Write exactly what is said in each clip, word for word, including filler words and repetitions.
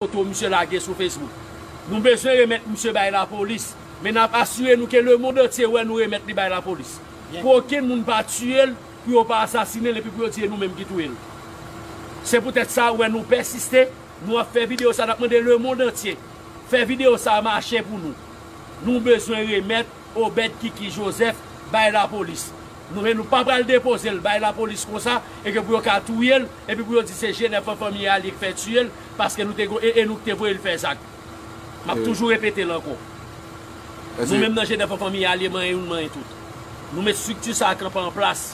foto misye lage sou Facebook. Nou bezwen remèt misye bay lapolis, men n ap asire nou ke lemonn antye wè nou remèt li bay lapolis. Pou okenn moun pa tiye l, pou yo pa asasinen l, epi pou yo di e nou menm ki touye l. Se poutèt sa, ou wè nou pèsiste, nou ap fè videyo sa, n ap mande lemonn antye fè videyo sa mache pou nou. Nou bezwen remèt Obed Kiki Joseph bay lapolis. Nou menm nou pa pral depoze l bay lapolis konsa, e ke pou yo ka touye l, epi pou yo di se G nèf an fanmi Alye ki fè tiye l, paske nou te go-, e, e nou ki te voye l fè zak. M ap toujou repete l ankò. Nou menm nan G nèf an fanmi Alye, manyen youn, manyen tout. Nou met estrikti sa a kanpe an plas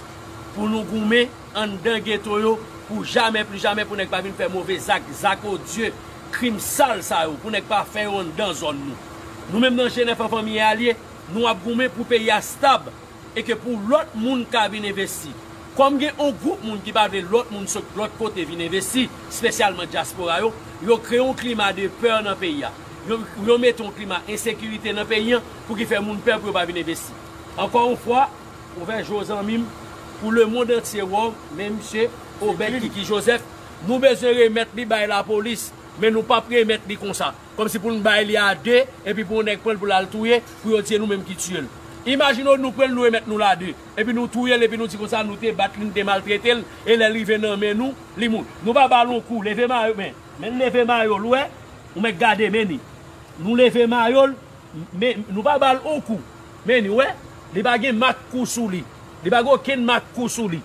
pou nou goumen anndan geto yo, pou jamè, pli jamè, pou nèg pa vin fè move zak, zak odye, krim sal sa yo, pou nèg pa fè yo anndan zòn nou. Nou menm nan G nèf an fanmi Alye, nou ap goumen pou peyi a stab, e ke pou lòt moun ka vin envesti. Kòm gen yon gwoup moun ki pa vle lòt moun sot lòt kote vin envesti, espesyalman dyaspora yo, yo kreye yon klima de pè nan peyi a. Yo, yo mete yon klima ensekirite nan peyi an pou ki fè moun pè pou yo pa vin envesti. Ankò yon fwa, ouvè je w zanmi m, pou lemonn antye wè w, men misye Obed Kiki Joseph, nou bezwen remèt li bay lapolis, men nou p ap remèt li konsa. Kòmsi pou n bay li a de, epi pou yon nèg pran l pou l al touye, pou yo di e nou menm ki tiye l. Imajine w nou pran l, nou remèt nou l a de, epi nou touye l, epi nou di konsa nou te bat li, nou te maltrete l, e lè l rive nan men nou, li mouri. Nou pa ba l yon kou, leve mayo, men, men leve mayo l, ou wè, ou mèt gade, men ni. Nou leve mayo l, men, nou pa ba l yon kou, men ni, ou wè, li pa gen mak kou sou li, li pa gen okenn mak kou sou li,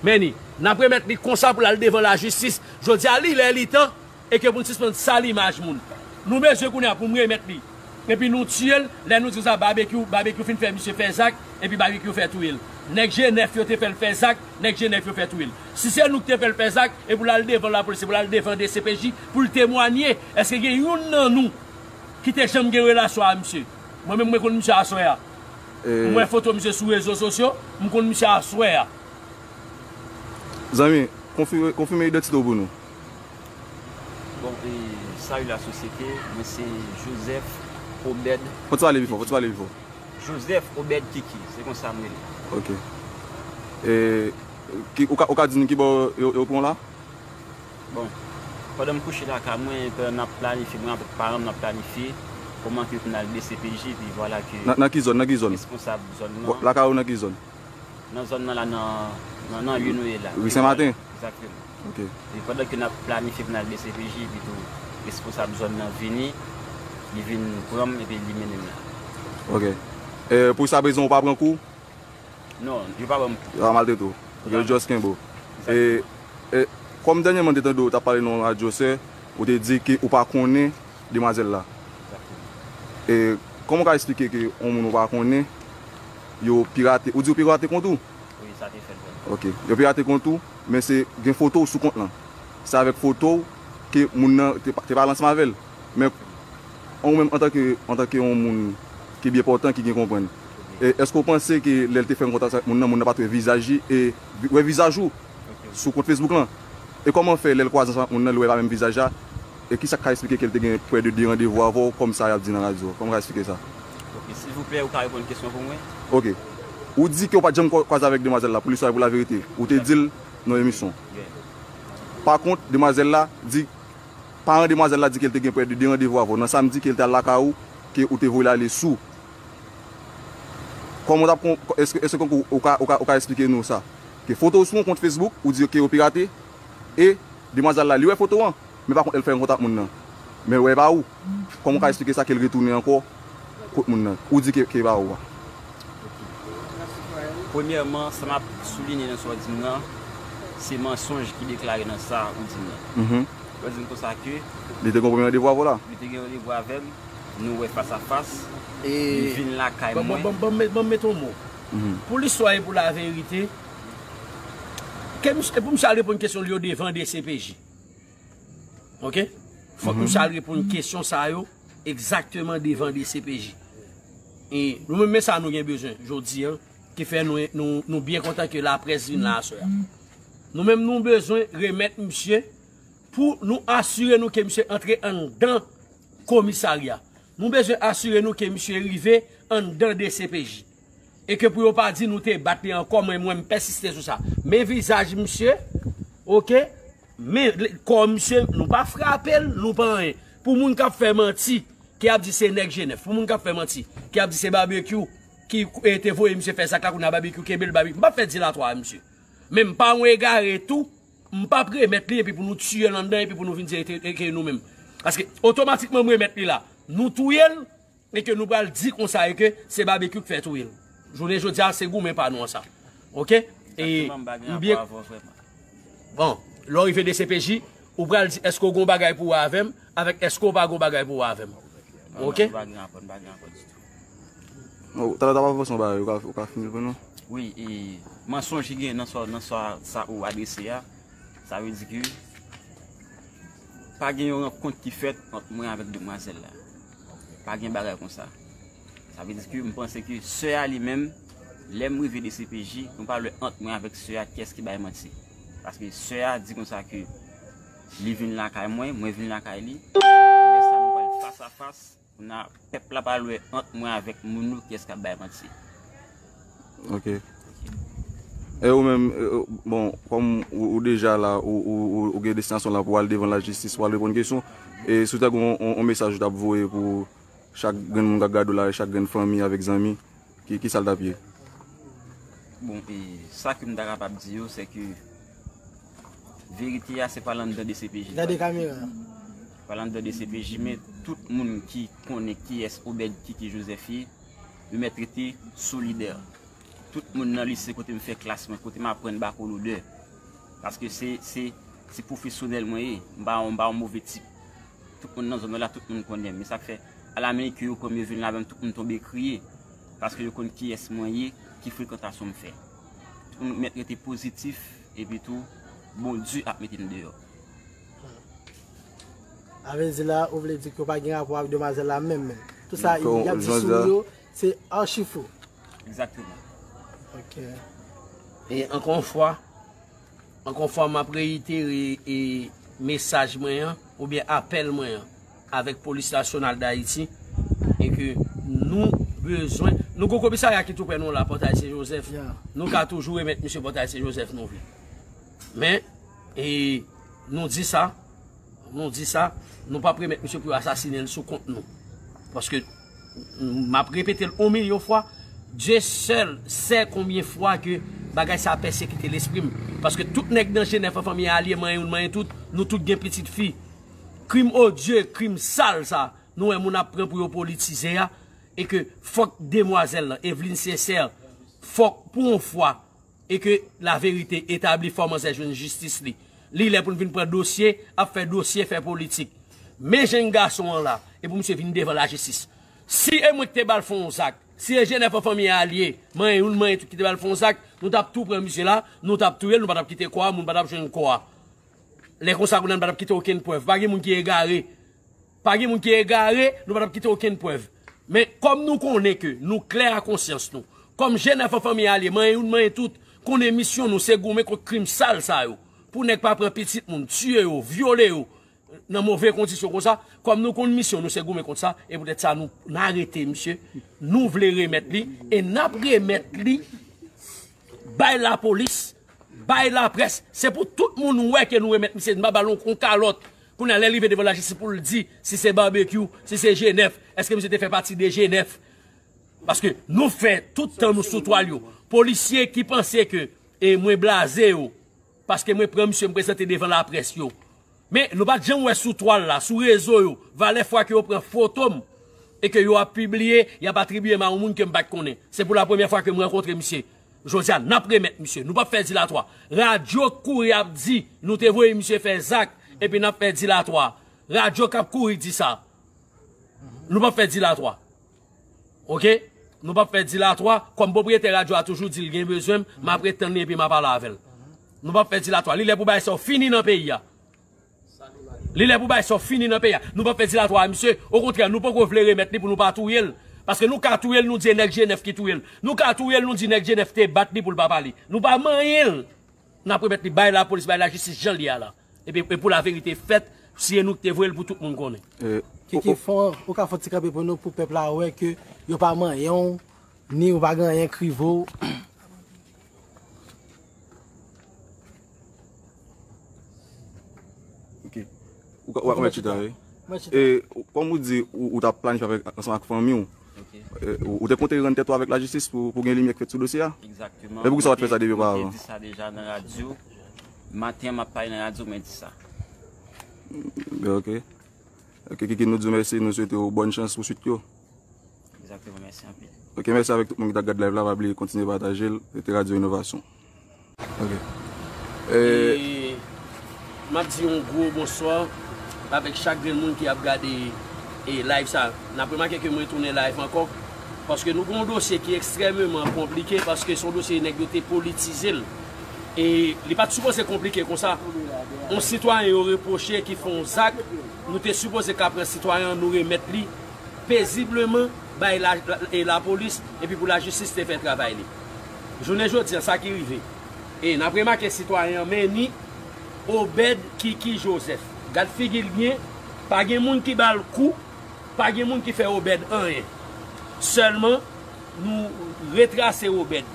men ni. N ap remèt li konsa pou l al devan lajistis. Jodi a, li lè, li tan, e ke pou n sispann sal imaj moun. Nou bezwen kounye a pou m remèt li. Epi nou tiye l, lè nou di sa, Babekyou, Babekyou fin fè misye fè zak, epi Babekyou fè touye l. Nèg G nèf yo te fè l fè zak, nèg G nèf yo fè touye l. Si se nou ki te fè l fè zak, e pou l al devan lapolis, e pou l al devan D C P J, pou l temwanye, èske gen youn nan nou ki te janm gen relasyon a misye? Mwen menm, mwen konn misye aswè a. M wè foto misye sou rezo sosyo, m konn misye aswè a. Zanmi, konfime, konfime idantite w pou nou. Bon, e, salut la société, mwen se Joseph Obed. Fò w ti pale pi fò, fò w ti pale pi fò. Joseph Obed Kiki, se konsa m rele. Ok. E, ki, ou ka, ou ka di nou ki bò yo, yo pran w la? Bon, pandan m kouche lakay mwen, pandan n ap planifye, mwen avèk paran m, n ap planifye kòman ke pou n al D C P J, epi vwala ke... Nan, nan ki zòn, nan ki zòn? Responsab zòn nan. Lakay ou nan ki zòn? Nan zòn nan la, nan, nan, nan lye nou ye la. Ri Sen Maten? Egzakteman. Ok. E pandan ke n ap planifye pou n al D C P J, epi tou responsab zòn nan vini, li vin pran m epi li mennen m la. Ok. E, pou sa prezan, ou pa pran kou? Non, yo pa ban m kou. Yo pa maltrete w. Ok, yo just kenbe w. E, e, kòm dènyèman m te tande w t ap pale nan yon radyo, sè, ou te di ke ou pa konnen demwazèl la. E, kòman w ka eksplike ke yon moun ou pa konnen, yo pirate, ou di yo pirate kont ou? Wi, sa te fèt vrèman. Ok. Yo pirate kont ou, men se gen foto w sou kont lan. Se avèk foto w ke moun nan te, te pale ansanm avè l. Men, ou menm, antanke, antanke yon moun ki byen pòtan, ki gen konprann, e, èske w panse ke lè l te fè yon kontak avèk moun nan, moun nan pa t wè vizaj li, e, wè vizaj ou sou kont Facebook lan? E kòman fè lè l kwaze ansanm ak moun nan, li wè pa menm vizaj la? E kisa k ka eksplike ke l te gen prè de de randevou avè w, kòm sa y ap di nan radyo? Kòman w ka eksplike sa? Ok, silvouplè, ou ka reponn kesyon pou mwen? Ok. Ou di ke w pa t janm kwa-, kwaze avèk demwazèl la, pou listwa e pou laverite. Ou te di l nan emisyon. Pa kont, demwazèl la di, paran demwazèl la di ke l te gen prè de de randevou avè w. Nan samdi ke l te al lakay ou, ke ou te voye l ale sou. Kòman w t ap kon-, èske, èske ou ka, ou ka, ou ka eksplike nou sa? Ke foto w sou yon kont Facebook, ou di ke yo pirate, e demwazèl la, li wè foto an, men pa kont, lè l fè yon kontak moun nan, men wè e pa ou. Kòman w ka eksplike sa ke l retounen ankò kot moun nan? Ou di ke, ke e pa ou a. Premyèman, sa m ap soulinye nan sa w di m nan, se mansonj ki deklare nan sa ou di m nan. Ou di m konsa ke li te gen yon premye randevou avè w la? Li te gen randevou avè m, nou wè fas a fas, li vin lakay mwen. Ban m mete yon mo. Pou listwa e pou laverite, ke misye, pou misye al reponn kesyon li yo devan D C P J. Ok? Fòk misye al reponn kesyon sa yo egzakteman devan D C P J. E nou menm, men sa nou gen bezwen jodi a, ki fè nou, nou, nou byen kontan ke laprès vin la aswè a. Nou menm, nou bezwen remèt misye pou nou asire nou ke misye antre anndan komisarya. Nou bezwen asire nou ke misye rive anndan D C P J. E ke pou yo pa di nou te bat li ankò, mwen, mwen, m pèsiste sou sa. Men vizaj misye, ok? Men, kò misye, nou pa frape l, nou pa anyen. Pou moun k ap fè manti, ki ap di se nèg G nèf, pou moun k ap fè manti, ki ap di se Babekyou ki e, te voye misye fè zak la, kounye a Babekyou kenbe l, Babekyou. M p ap fè dilatwa a misye. Men m pa yon egare tou, m p ap remèt li epi pou nou tiye l anndan epi pou nou vin di e, e, e ke nou menm. Paske otomatikman m remèt li la, nou touye l, e ke nou pral di konsa e ke se Babekyou k fè touye l. Jounen jodi a, se goumen pa nou an sa. Oke? E m byen. Bon, lè w rive D C P J, ou pral di èske w gen yon bagay pou wè avè m, avèk èske w pa gen yon bagay pou wè avè m. Oke? Oh, talè w t ap avanse yon bagay, ou ka, ou ka fini l pou nou? Wi, e, mansonj ki gen nan sa, nan sa, sa ou adrese a, sa vle di ke pa gen yon rankont ki fèt ant mwen avèk demwazèl la. Pa gen bagay konsa. Sa vle di ke m panse ke sè a li menm, lè m rive D C P J, nou pa wè ant mwen avèk sè a kiyès ki bay manti. Paske sè a di konsa ke li vin lakay mwen, mwen vin lakay li. Lè sa nou pral fas a fas, kounye a pèp la pral wè ant mwen avèk moun yo kiyès k ap bay manti. Ok. E ou menm, bon, kòm ou deja la, ou gen destinasyon la pou w al devan lajistis, pou w al reponn kesyon, e si w ta gen yon mesaj ou t ap voye pou chak grenn moun k ap gade w la, chak grenn fanmi avèk zanmi, ki, ki sa l t ap ye? Bon, e sa ke m ta kapab di yo, se ke verite a se pa l anndan D C P J. Gade kamera. Pa l anndan D C P J, men tout moun ki konnen kiyès Obed Kiki Joseph ye, yo mèt rete solidè. Tout moun nan lise kote m fè klas mwen, kote m aprann bako lodè. Paske se, se, se pwofesyonèl mwen ye. M pa, m pa yon move tip. Tout moun nan zòn nan la, tout moun konnen m. Men sa k fè, alamenike yo pran m, yo vin la menm, tout moun tonbe kriye. Paske yo konn kiyès mwen ye, ki frekantasyon m fè. Tout moun mèt rete pozitif, epi tou, Bondye ap mete n deyò. A vle di la, ou vle di ke w pa gen rapò ak demwazèl la menm menm. Tout sa y ap di sou ou yo, se achi fo. Egzakteman. Ok. E ankò yon fwa, ankò yon fwa m ap reyitere e mesaj mwen an, oubyen apèl mwen an, avèk Polis Nasyonal Dayiti, e ke nou bezwen, nou gon komisarya ki tou prè nou la, Pòtay Sen Jozèf, nou ka toujou remèt misye Pòtay Sen Jozèf nou vle. Men, e nou di sa, nou di sa, nou p ap remèt misye pou yo asasinen l sou kont nou. Paske, m ap repete l yon milyon fwa, Dye sèl sè konbyen fwa ke bagay sa a pèsekite lespri m. Paske tout nèg nan Jenèf an fanmi alye, manyen youn, manyen tout, nou tout gen pitit fi. Krim odye, krim sal sa, nou wè moun ap pran pou yo politize a, e ke fòk demwazèl lan, Evelyne Sincère, fòk pou yon fwa, e ke laverite etabli, fò manzè jwenn jistis li. Li lè pou n vin pran dosye, ap fè dosye, fè politik. Men jèn gason an la, e pou misye vin devan lajistis. Si e mwen ki te ba l fè yon zak, si e Jenèf an fanmi alye, manyen youn, manyen tout ki te ba l fè yon zak, nou t ap tou pran misye la, nou t ap touye l, nou pa t ap kite kò a, moun pa t ap jwenn kò a. Lè konsa kounye a nou pa t ap kite okenn prèv. Pa gen moun ki egare. Pa gen moun ki egare, nou pa t ap kite okenn prèv. Men, kòm nou konnen ke nou klè a konsyans nou, kòm Jenèf an fanmi alye, manyen youn, manyen tout, konnen misyon nou se goumen kont krim sal sa yo. Pou nèg pa pran pitit moun, tiye yo, vyole yo, nan move kondisyon konsa, kòm nou konn misyon nou se goumen kont sa, e poutèt sa nou, n arete misye, nou vle remèt li, e n ap remèt li bay lapolis, bay laprès, se pou tout moun wè ke nou remèt misye, n pa ba l yon kalòt. Kounye a, lè l rive devan lajistis pou l di si se Babekyou, si se Jenèf, èske misye te fè pati de Jenèf? Paske nou fè tout tan nou sou twal yo. Polisye ki panse ke e mwen blaze yo, paske mwen pran misye, m prezante devan laprès yo. Men, nou pa t janm wè sou twal la, sou rezo yo, valè fwa ke yo pran foto m e ke yo ap pibliye, y ap atribiye m a yon moun ke m pa t konnen. Se pou la premyè fwa ke m rankontre misye. Jodi a, n ap remèt misye. Nou p ap fè dilatwa. Radyo k kouri ap di nou te voye misye fè zak, epi n ap fè dilatwa. Radyo k ap kouri di sa. Nou p ap fè dilatwa. Oke? Nou p ap fè dilatwa. Kòm pwopriyetè radyo a toujou di l gen bezwen m, m ap ret tann li epi m a pale avè l. Nou p ap fè dilatwa. Li lè pou bagay sa yo fini nan peyi a. Li lè pou bagay sa yo fini nan peyi a. Nou p ap fè dilatwa a misye. Okontrè, nou poko vle remèt li pou nou pa touye l. Paske nou ka touye l, nou di e nèg Jenèf ki touye l. Nou ka touye l, nou di nèg Jenèf te bat li pou l pa pale. Nou pa manyen l. N ap remèt li bay lapolis, bay lajistis jan l ye a la. Epi, e pou laverite fèt, si e nou ki te voye l pou tout moun konnen. Kiki, fò, ou ka fè yon ti kanpe pou nou, pou pèp la wè ke yo pa manyen w, ni ou pa gen anyen k rive w. Ou mèt chita, wi. Mwen chita. E, kòm ou di, ou, ou t ap planifye avèk, ansanm ak fanmi w. Ok. E, ou, ou te konte rann tèt ou avèk lajistis pou, pou gen limyè k fèt sou dosye a? Egzakteman. E poukisa w pa t fè sa depi opavan? Mwen te di sa deja nan radyo. Maten an, m ap pale nan radyo, mwen di sa. Ok. Ok, Kiki, nou di w mèsi, nou swete w bòn chans pou swit yo. Egzakteman, mèsi anpil. Ok, mèsi avèk tout moun ki t ap gad live la, pa bliye kontinye pataje l, rete Radyo Inovasyon. Ok. E, m ap di yon gwo bonswa avèk chak grenn moun ki ap gade, e, live sa. N ap remake ke mwen tounen live ankò, paske nou gen yon dosye ki ekstrèmeman konplike, paske se yon dosye nèg yo te politize l. E li pa t sipoze konplike konsa. Yon sitwayen yo repwoche ki fè yon zak, nou te sipoze ka pran sitwayen an, nou remèt li pezibleman bay la, la, e lapolis, epi pou lajistis te fè travay li. Jounen jodi an, sa ki rive. E n ap remake sitwayen an, men ni Obed Kiki Joseph. Gad figi l byen, pa gen moun ki ba l kou, pa gen moun ki fè Obed anyen. Sèlman, nou retrase Obed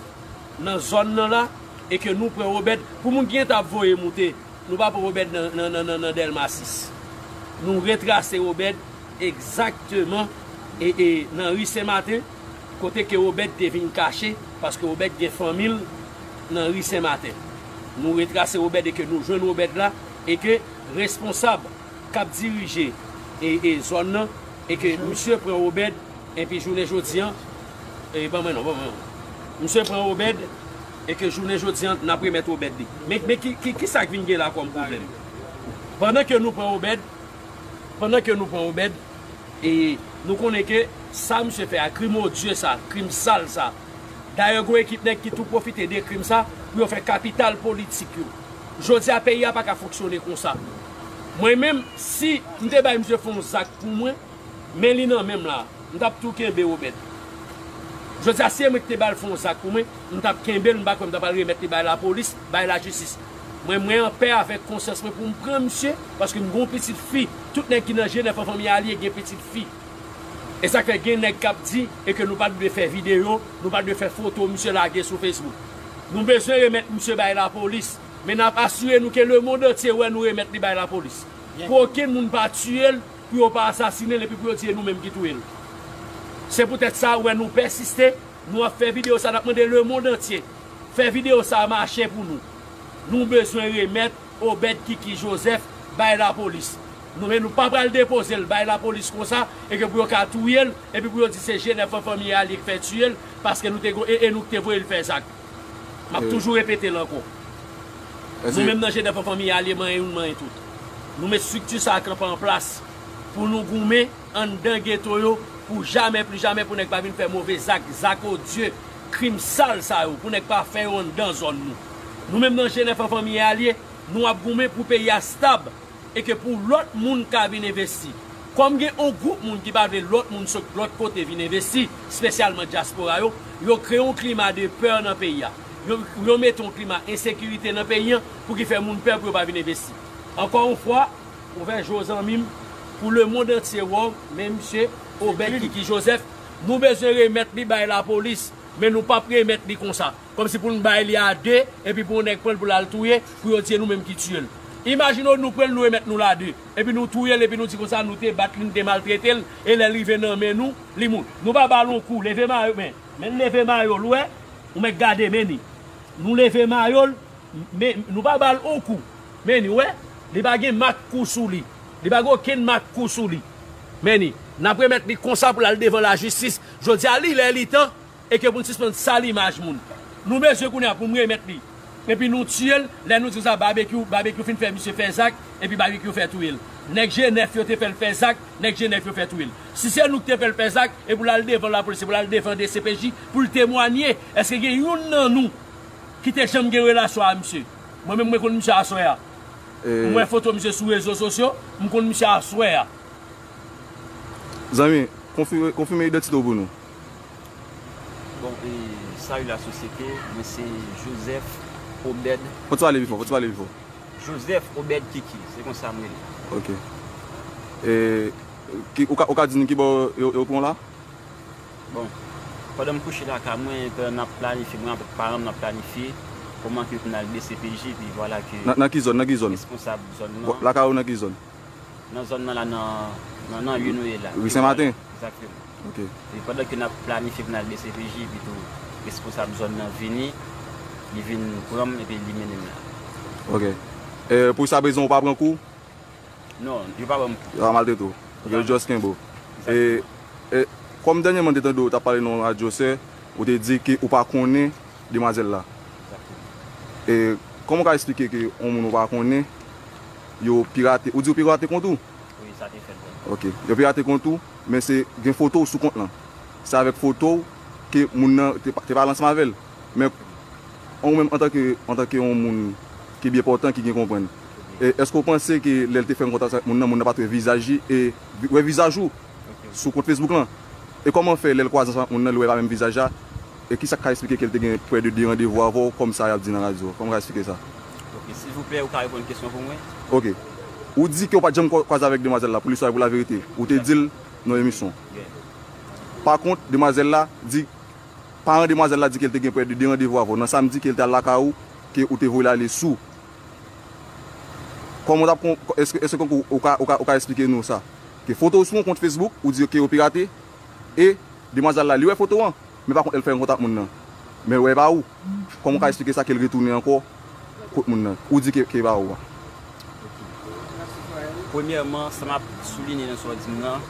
nan zòn nan la, e ke nou pran Obed, pou moun ki gentan ap voye moute, nou pa pran Obed nan, nan, nan, nan, nan Dèlma sis. Nou retrase Obed egzakteman, e, e, nan ri Senmaten, kote ke Obed te vin kache, paske Obed gen fanmi l nan ri Senmaten. Nou retrase Obed e ke nou jwenn Obed la, e ke responsab k ap dirije, e, e, zòn nan, e ke misye pran Obed, epi jounen jodi an, e, ban mwen non, ban mwen non. Misye pran Obed, e ke jounen jodi an, n ap remèt Obed li. Men, men ki, ki, ki sa k vin gen la kòm pwoblèm? Pandan ke nou pran Obed, pandan ke nou pran Obed, e nou konnen ke sa misye fè a, krim odye sa, krim sal sa. Dayè, gon ekip nèg ki tou pwofite de krim sa pou yo fè kapital politik yo. Jodi a, peyi a pa ka fonksyone konsa. Mwen menm, si m te bay misye fè yon zak pou mwen, men li nan men m la, m t ap tou kenbe Obed. Jodi a, si e mwen ki te ba l fè yon zak pou mwen, m t ap kenbe l, m pa kwè m ta pral remèt li bay lapolis, bay lajistis. Mwen, mwen anpè avèk konsyans mwen pou m pran misye, paske m gon pitit fi. Tout nèg ki nan G nèf an fanmi Alye gen pitit fi. E sa k fè gen nèg k ap di e ke nou pa t dwe fè videyo, nou pa t dwe fè foto misye lage sou Facebook. Nou bezwen remèt misye bay lapolis, men n ap asire nou ke lemonn antye wè nou remèt li bay lapolis. Pou okenn moun pa tiye l, pou yo pa asasinen l, epi pou yo di e nou menm ki touye l. Se poutèt sa, ou wè nou pèsiste, nou ap fè videyo sa, n ap mande lemonn antye fè videyo sa mache pou nou. Nou bezwen remèt Obed Kiki Joseph bay lapolis. Nou, men nou pa pral depoze l bay lapolis konsa, e ke pou yo ka touye l, epi pou yo di se G nèf an fanmi Alye k fè tiye l, paske nou te go-, e, e nou k te voye l fè zak. M ap toujou repete l ankò. Nou menm nan G nèf an fanmi Alye, manyen youn, manyen tout. Nou met estrikti sa a kanpe an plas pou nou goumen anndan geto yo, pou jamè, pli jamè, pou nèg pa vin fè move zak, zak odye, krim sal sa yo, pou nèg pa fè yo anndan zòn nou. Nou menm nan G nèf an fanmi Alye, nou ap goumen pou peyi a stab, e ke pou lòt moun ka vin envesti. Kòm gen yon gwoup moun ki pa vle lòt moun sot lòt kote vin envesti, espesyalman dyaspora yo, yo kreye yon klima de pè nan peyi a. Yo, yo mete yon klima ensekirite nan peyi an pou ki fè moun pè pou yo pa vin envesti. Ankò yon fwa, ouvè je w zanmi m, pou lemonn antye wè w, men misye Obed Kiki Joseph, nou bezwen remèt li bay lapolis, men nou p ap remèt li konsa. Kòmsi pou n bay li a de, epi pou yon nèg pran l pou l al touye, pou yo di e nou menm ki tiye l. Imajine w nou pran l, nou remèt nou l a de, epi nou touye l, epi nou di konsa nou te bat li, nou te maltrete l, e lè l rive nan men nou, li mouri. Nou pa ba l yon kou, leve mayo, men, men leve mayo l, ou wè, ou mèt gade, men ni. Nou leve mayo l, men nou pa ba l yon kou, men ni, ou wè, li pa gen mak kou sou li, li pa gen okenn mak kou sou li, men ni. N ap remèt li konsa pou l al devan lajistis, jodi a li lè li tan, e ke pou n sispann sal imaj moun. Nou bezwen kounye a pou m remèt li. Epi nou tiye l, lè nou di konsa, Babekyou, Babekyou fin fè misye fè zak, epi Babekyou fè touye l. Nèg G nèf yo te fè l fè zak, nèg G nèf yo fè touye l. Si se nou ki te fè l fè zak, e pou l al devan lapolis, e pou l al devan D C P J, pou l temwanye, èske gen youn nan nou ki te janm gen relasyon a misye? Mwen menm, mwen konn misye aswè a. M wè foto misye sou rezo sosyo, m konn misye aswè a. Zanmi, konfime, konfime idantite w pou nou. Bon, e, salut la société, mwen se Joseph Obed. Fò w ti pale pi fò, fò w ti pale pi fò. Joseph Obed Kiki, se konsa m rele. Ok. E, ki, ou ka, ou ka di nou ki bò yo, yo pran w la? Bon, pandan m kouche lakay mwen, pandan n ap planifye, mwen avèk paran m, n ap planifye kòman ke pou n al D C P J, epi vwala ke... Nan, nan ki zòn, nan ki zòn? Responsab zòn nan. Lakay ou nan ki zòn? Nan zòn nan la, nan, nan, nan lye nou ye la. Ri Sen Maten? Egzakteman. Ok. E pandan ke n ap planifye pou n al D C P J, epi tou responsab zòn nan vini, li vin pran m epi li mennen m la. Ok. E pou sa bezwen ou pa pran kou? Non, yo pa ban m kou. Yo pa maltrete w. Ok, yo just kenbe w. E, e kòm dènyèman m te tande w t ap pale nan yon radyo, sè, ou te di ke ou pa konnen demwazèl la. E kòman w ka eksplike ke yon moun ou pa konnen, yo pirate, ou di yo pirate kont ou? Wi, sa te fèt vrèman. Ok. Yo pirate kont ou, men se gen foto w sou kont lan. Se avèk foto w ke moun nan te, pa- te pale ansanm avè l. Men ou menm antanke, antanke yon moun ki byen pòtan, ki gen konprann, e èske w panse ke lè l te fè yon kontak avèk moun nan, moun nan pa t wè vizaj li e wè vizaj ou sou kont Facebook lan? E kòman fè lè l kwaze ansanm ak moun nan, li wè pa menm vizaj la? E kisa k ka eksplike ke l te gen prè de de randevou avè w, kòm sa y ap di nan radyo? Kòman w ka eksplike sa? Ok, silvouplè, ou ka reponn kesyon pou mwen? Ok. Ou di ke w pa t janm kwa- kwaze avèk demwazèl la, pou listwa e pou laverite. Ou te di l nan emisyon. Yeah. Pa kont, demwazèl la di, paran demwazèl la di ke l te gen prè de de randevou avè w. Nan samdi ke l te al lakay ou, ke ou te voye l ale sou. Kòman w t ap kon- èske, èske ou, ou ka, ou ka, ou ka eksplike nou sa? Ke foto w sou yon kont Facebook, ou di ke yo pirate, e demwazèl la, li wè foto an, men pa kont, lè l fè yon kontak moun nan, men l wè e pa ou. Kòman w ka eksplike sa ke l retounen ankò kot moun nan? Ou di ke, ke e pa ou a. Premyèman, sa m ap soulinye nan sa w di m nan,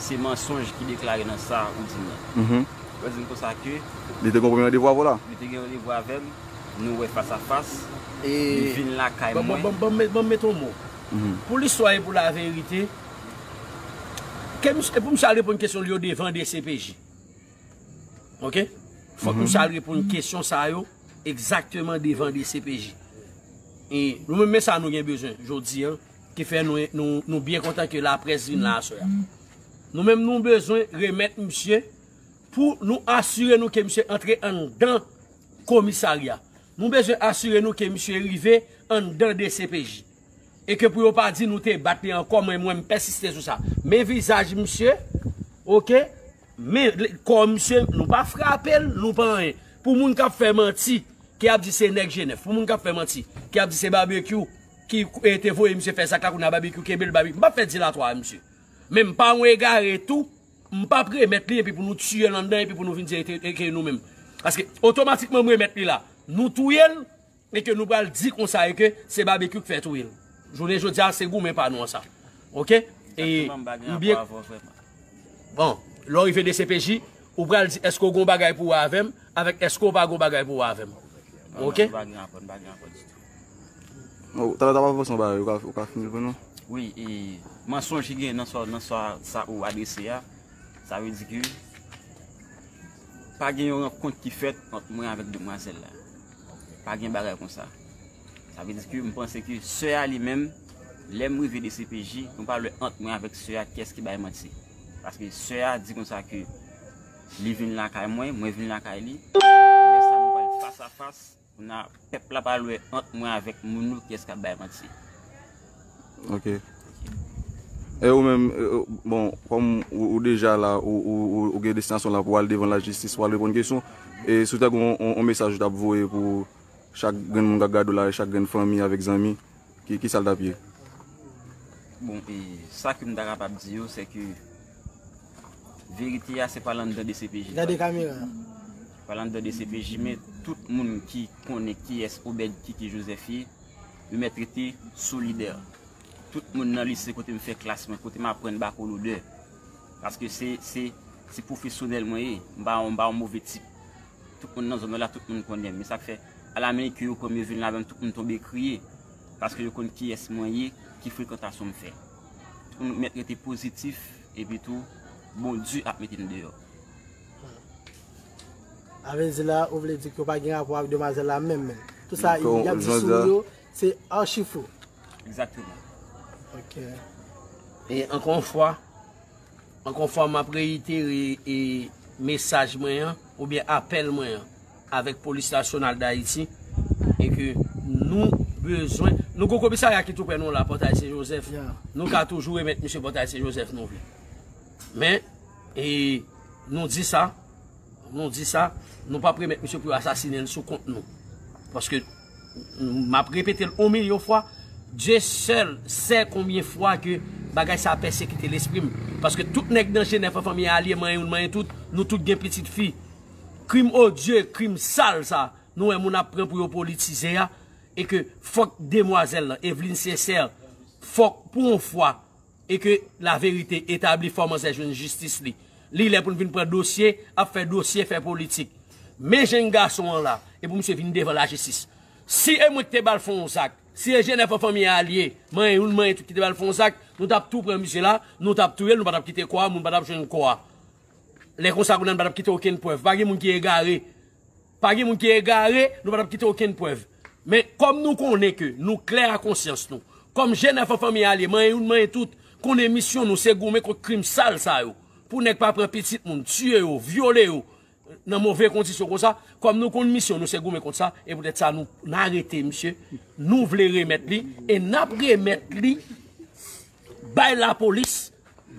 se mansonj ki deklare nan sa ou di m nan. Mhm. Ou di m konsa ke li te gen yon premye randevou avè w la? Li te gen randevou avè m, nou wè fas a fas, li vin lakay mwen. Ban m met yon mo. Mhm. Pou listwa e pou laverite, ke misye, e pou misye al reponn kesyon li yo devan D C P J. Ok? Fòk misye al reponn kesyon sa yo egzakteman devan D C P J. E nou menm, men sa nou gen bezwen jodi a, ki fè nou, nou, nou byen kontan ke laprès vin la aswè a. Nou menm, nou bezwen remèt misye pou nou asire nou ke misye antre anndan komisarya. Nou bezwen asire nou ke misye rive anndan D C P J. E ke pou yo pa di nou te bat li ankò, mwen, mwen, m pèsiste sou sa. Men vizaj misye, ok? Men l- kò misye, nou pa frape l, nou pa anyen. Pou moun k ap fè manti, ki ap di se nèg G nèf, pou moun k ap fè manti, ki ap di se Babekyou ki, e, te voye misye fè zak la, kounye a Babekyou kenbe l, Babekyou. M p ap fè dilatwa a misye. Men m pa yon egare tou, m p ap remèt li epi pou nou tiye l anndan epi pou nou vin di e te- e ke nou menm. Paske otomatikman m remèt li la, nou touye l, e ke nou pral di konsa e ke se Babekyou k fè touye l. Jounen jodi a, se goumen pa nou an sa. Ok? E m byen. Bon, lè w rive D C P J, ou pral di èske w gen yon bagay pou wè avè m, avèk èske w pa gen yon bagay pou wè avè m. Ok? Nou pa gen rapò, nou pa gen rapò ditou. Talè w t ap avanse yon bagay, ou ka, ou ka fini l pou nou? Wi, e mansonj ki gen nan sa, nan sa, sa ou adrese a, sa vle di ke pa gen yon rankont ki fèt ant mwen avèk demwazèl la. Pa gen bagay konsa. Sa vle di ke m panse ke sè a li menm, lè m rive D C P J, nou pral wè ant mwen avèk sè a kiyès ki bay manti. Paske sè a di konsa ke li vin lakay mwen, mwen vin lakay li. Lè sa nou pral fas a fas, kounye a pèp la pral wè ant mwen avèk moun yo kiyès k ap bay manti. Ok. E ou menm, e, bon, kòm ou, ou deja la, ou, ou, ou, ou gen destinasyon la pou al devan lajistis, pou al reponn kesyon, e si w ta gen yon, yon, yon mesaj ou t ap voye pou chak grenn moun k ap gade w la, e chak grenn fanmi avèk zanmi, ki, ki sa l t ap ye? Bon, e sa ke m ta kapab di yo, se ke verite a se pa l anndan D C P J. Gade kamera. Pa l anndan D C P J, men tout moun ki konnen kiyès Obed Kiki Joseph ye, yo mèt rete solidè. Tout moun nan lise kote m fè klas mwen, kote m aprann bako lodè. Paske se, se, se pwofesyonèl mwen ye. M pa, m pa yon move tip. Tout moun nan zòn nan la, tout moun konnen m. Men sa k fè, alamennken yo pran m, yo vin la avè m, tout moun tonbe kriye. Paske yo konn kiyès mwen ye, ki frekantasyon m fè. Tout moun mèt rete pozitif, epi tou, Bondye ap mete n deyò. A vle di la, ou vle di ke w pa gen rapò avèk demwazèl la menm, menm. Tout sa y ap di sou ou yo, se achi fo. Egzakteman. Ok. E ankò yon fwa, ankò yon fwa, m ap reyitere, e, mesaj mwen an, oubyen apèl mwen an, avèk Polis Nasyonal Dayiti, e ke nou bezwen, nou gon komisarya ki tou prè nou la, Pòtay Sen Jozèf. Yeah. Nou ka toujou remèt misye Pòtay Sen Jozèf nou vle. Men, e, nou di sa, nou di sa, nou p ap remèt misye pou yo asasinen l sou kont nou. Paske, m ap repete l yon milyon fwa, Dye sèl sè konbyen fwa ke Bagay sa a pèsekite lespri m. Paske tout nèg nan G nèf an fanmi alye, manyen youn, manyen tout, nou tout gen pitit fi. Krim odye, krim sal sa, nou wè moun ap pran pou yo politize a, e ke fòk demwazèl lan, Evelyne Sincère, fòk pou yon fwa, e ke laverite etabli, fò manzè jwenn jistis li. Li lè pou n vin pran dosye, ap fè dosye, fè politik. Men jenn gason an la, e pou misye vin devan lajistis. Si e mwen ki te ba l fè yon zak, si e G nèf an fanmi alye, manyen youn, manyen tout ki te ba l fè yon zak, nou t ap tou pran misye la, nou t ap touye l, nou pa t ap kite kò a, moun pa t ap jwenn kò a. Lè konsa, kounye a, nou pa t ap kite okenn prèv. Pa gen moun ki egare. Pa gen moun ki egare, nou pa t ap kite okenn prèv. Men, kòm nou konnen ke nou klè a konsyans nou, kòm G nèf an fanmi alye, manyen youn, manyen tout, konnen misyon nou se goumen kont krim sal sa yo. Pou nèg pa pran pitit moun, tiye yo, vyole yo, nan move kondisyon konsa, kòm nou konn misyon nou se goumen kont sa, e poutèt sa nou, n arete misye, nou vle remèt li, e n ap remèt li bay lapolis,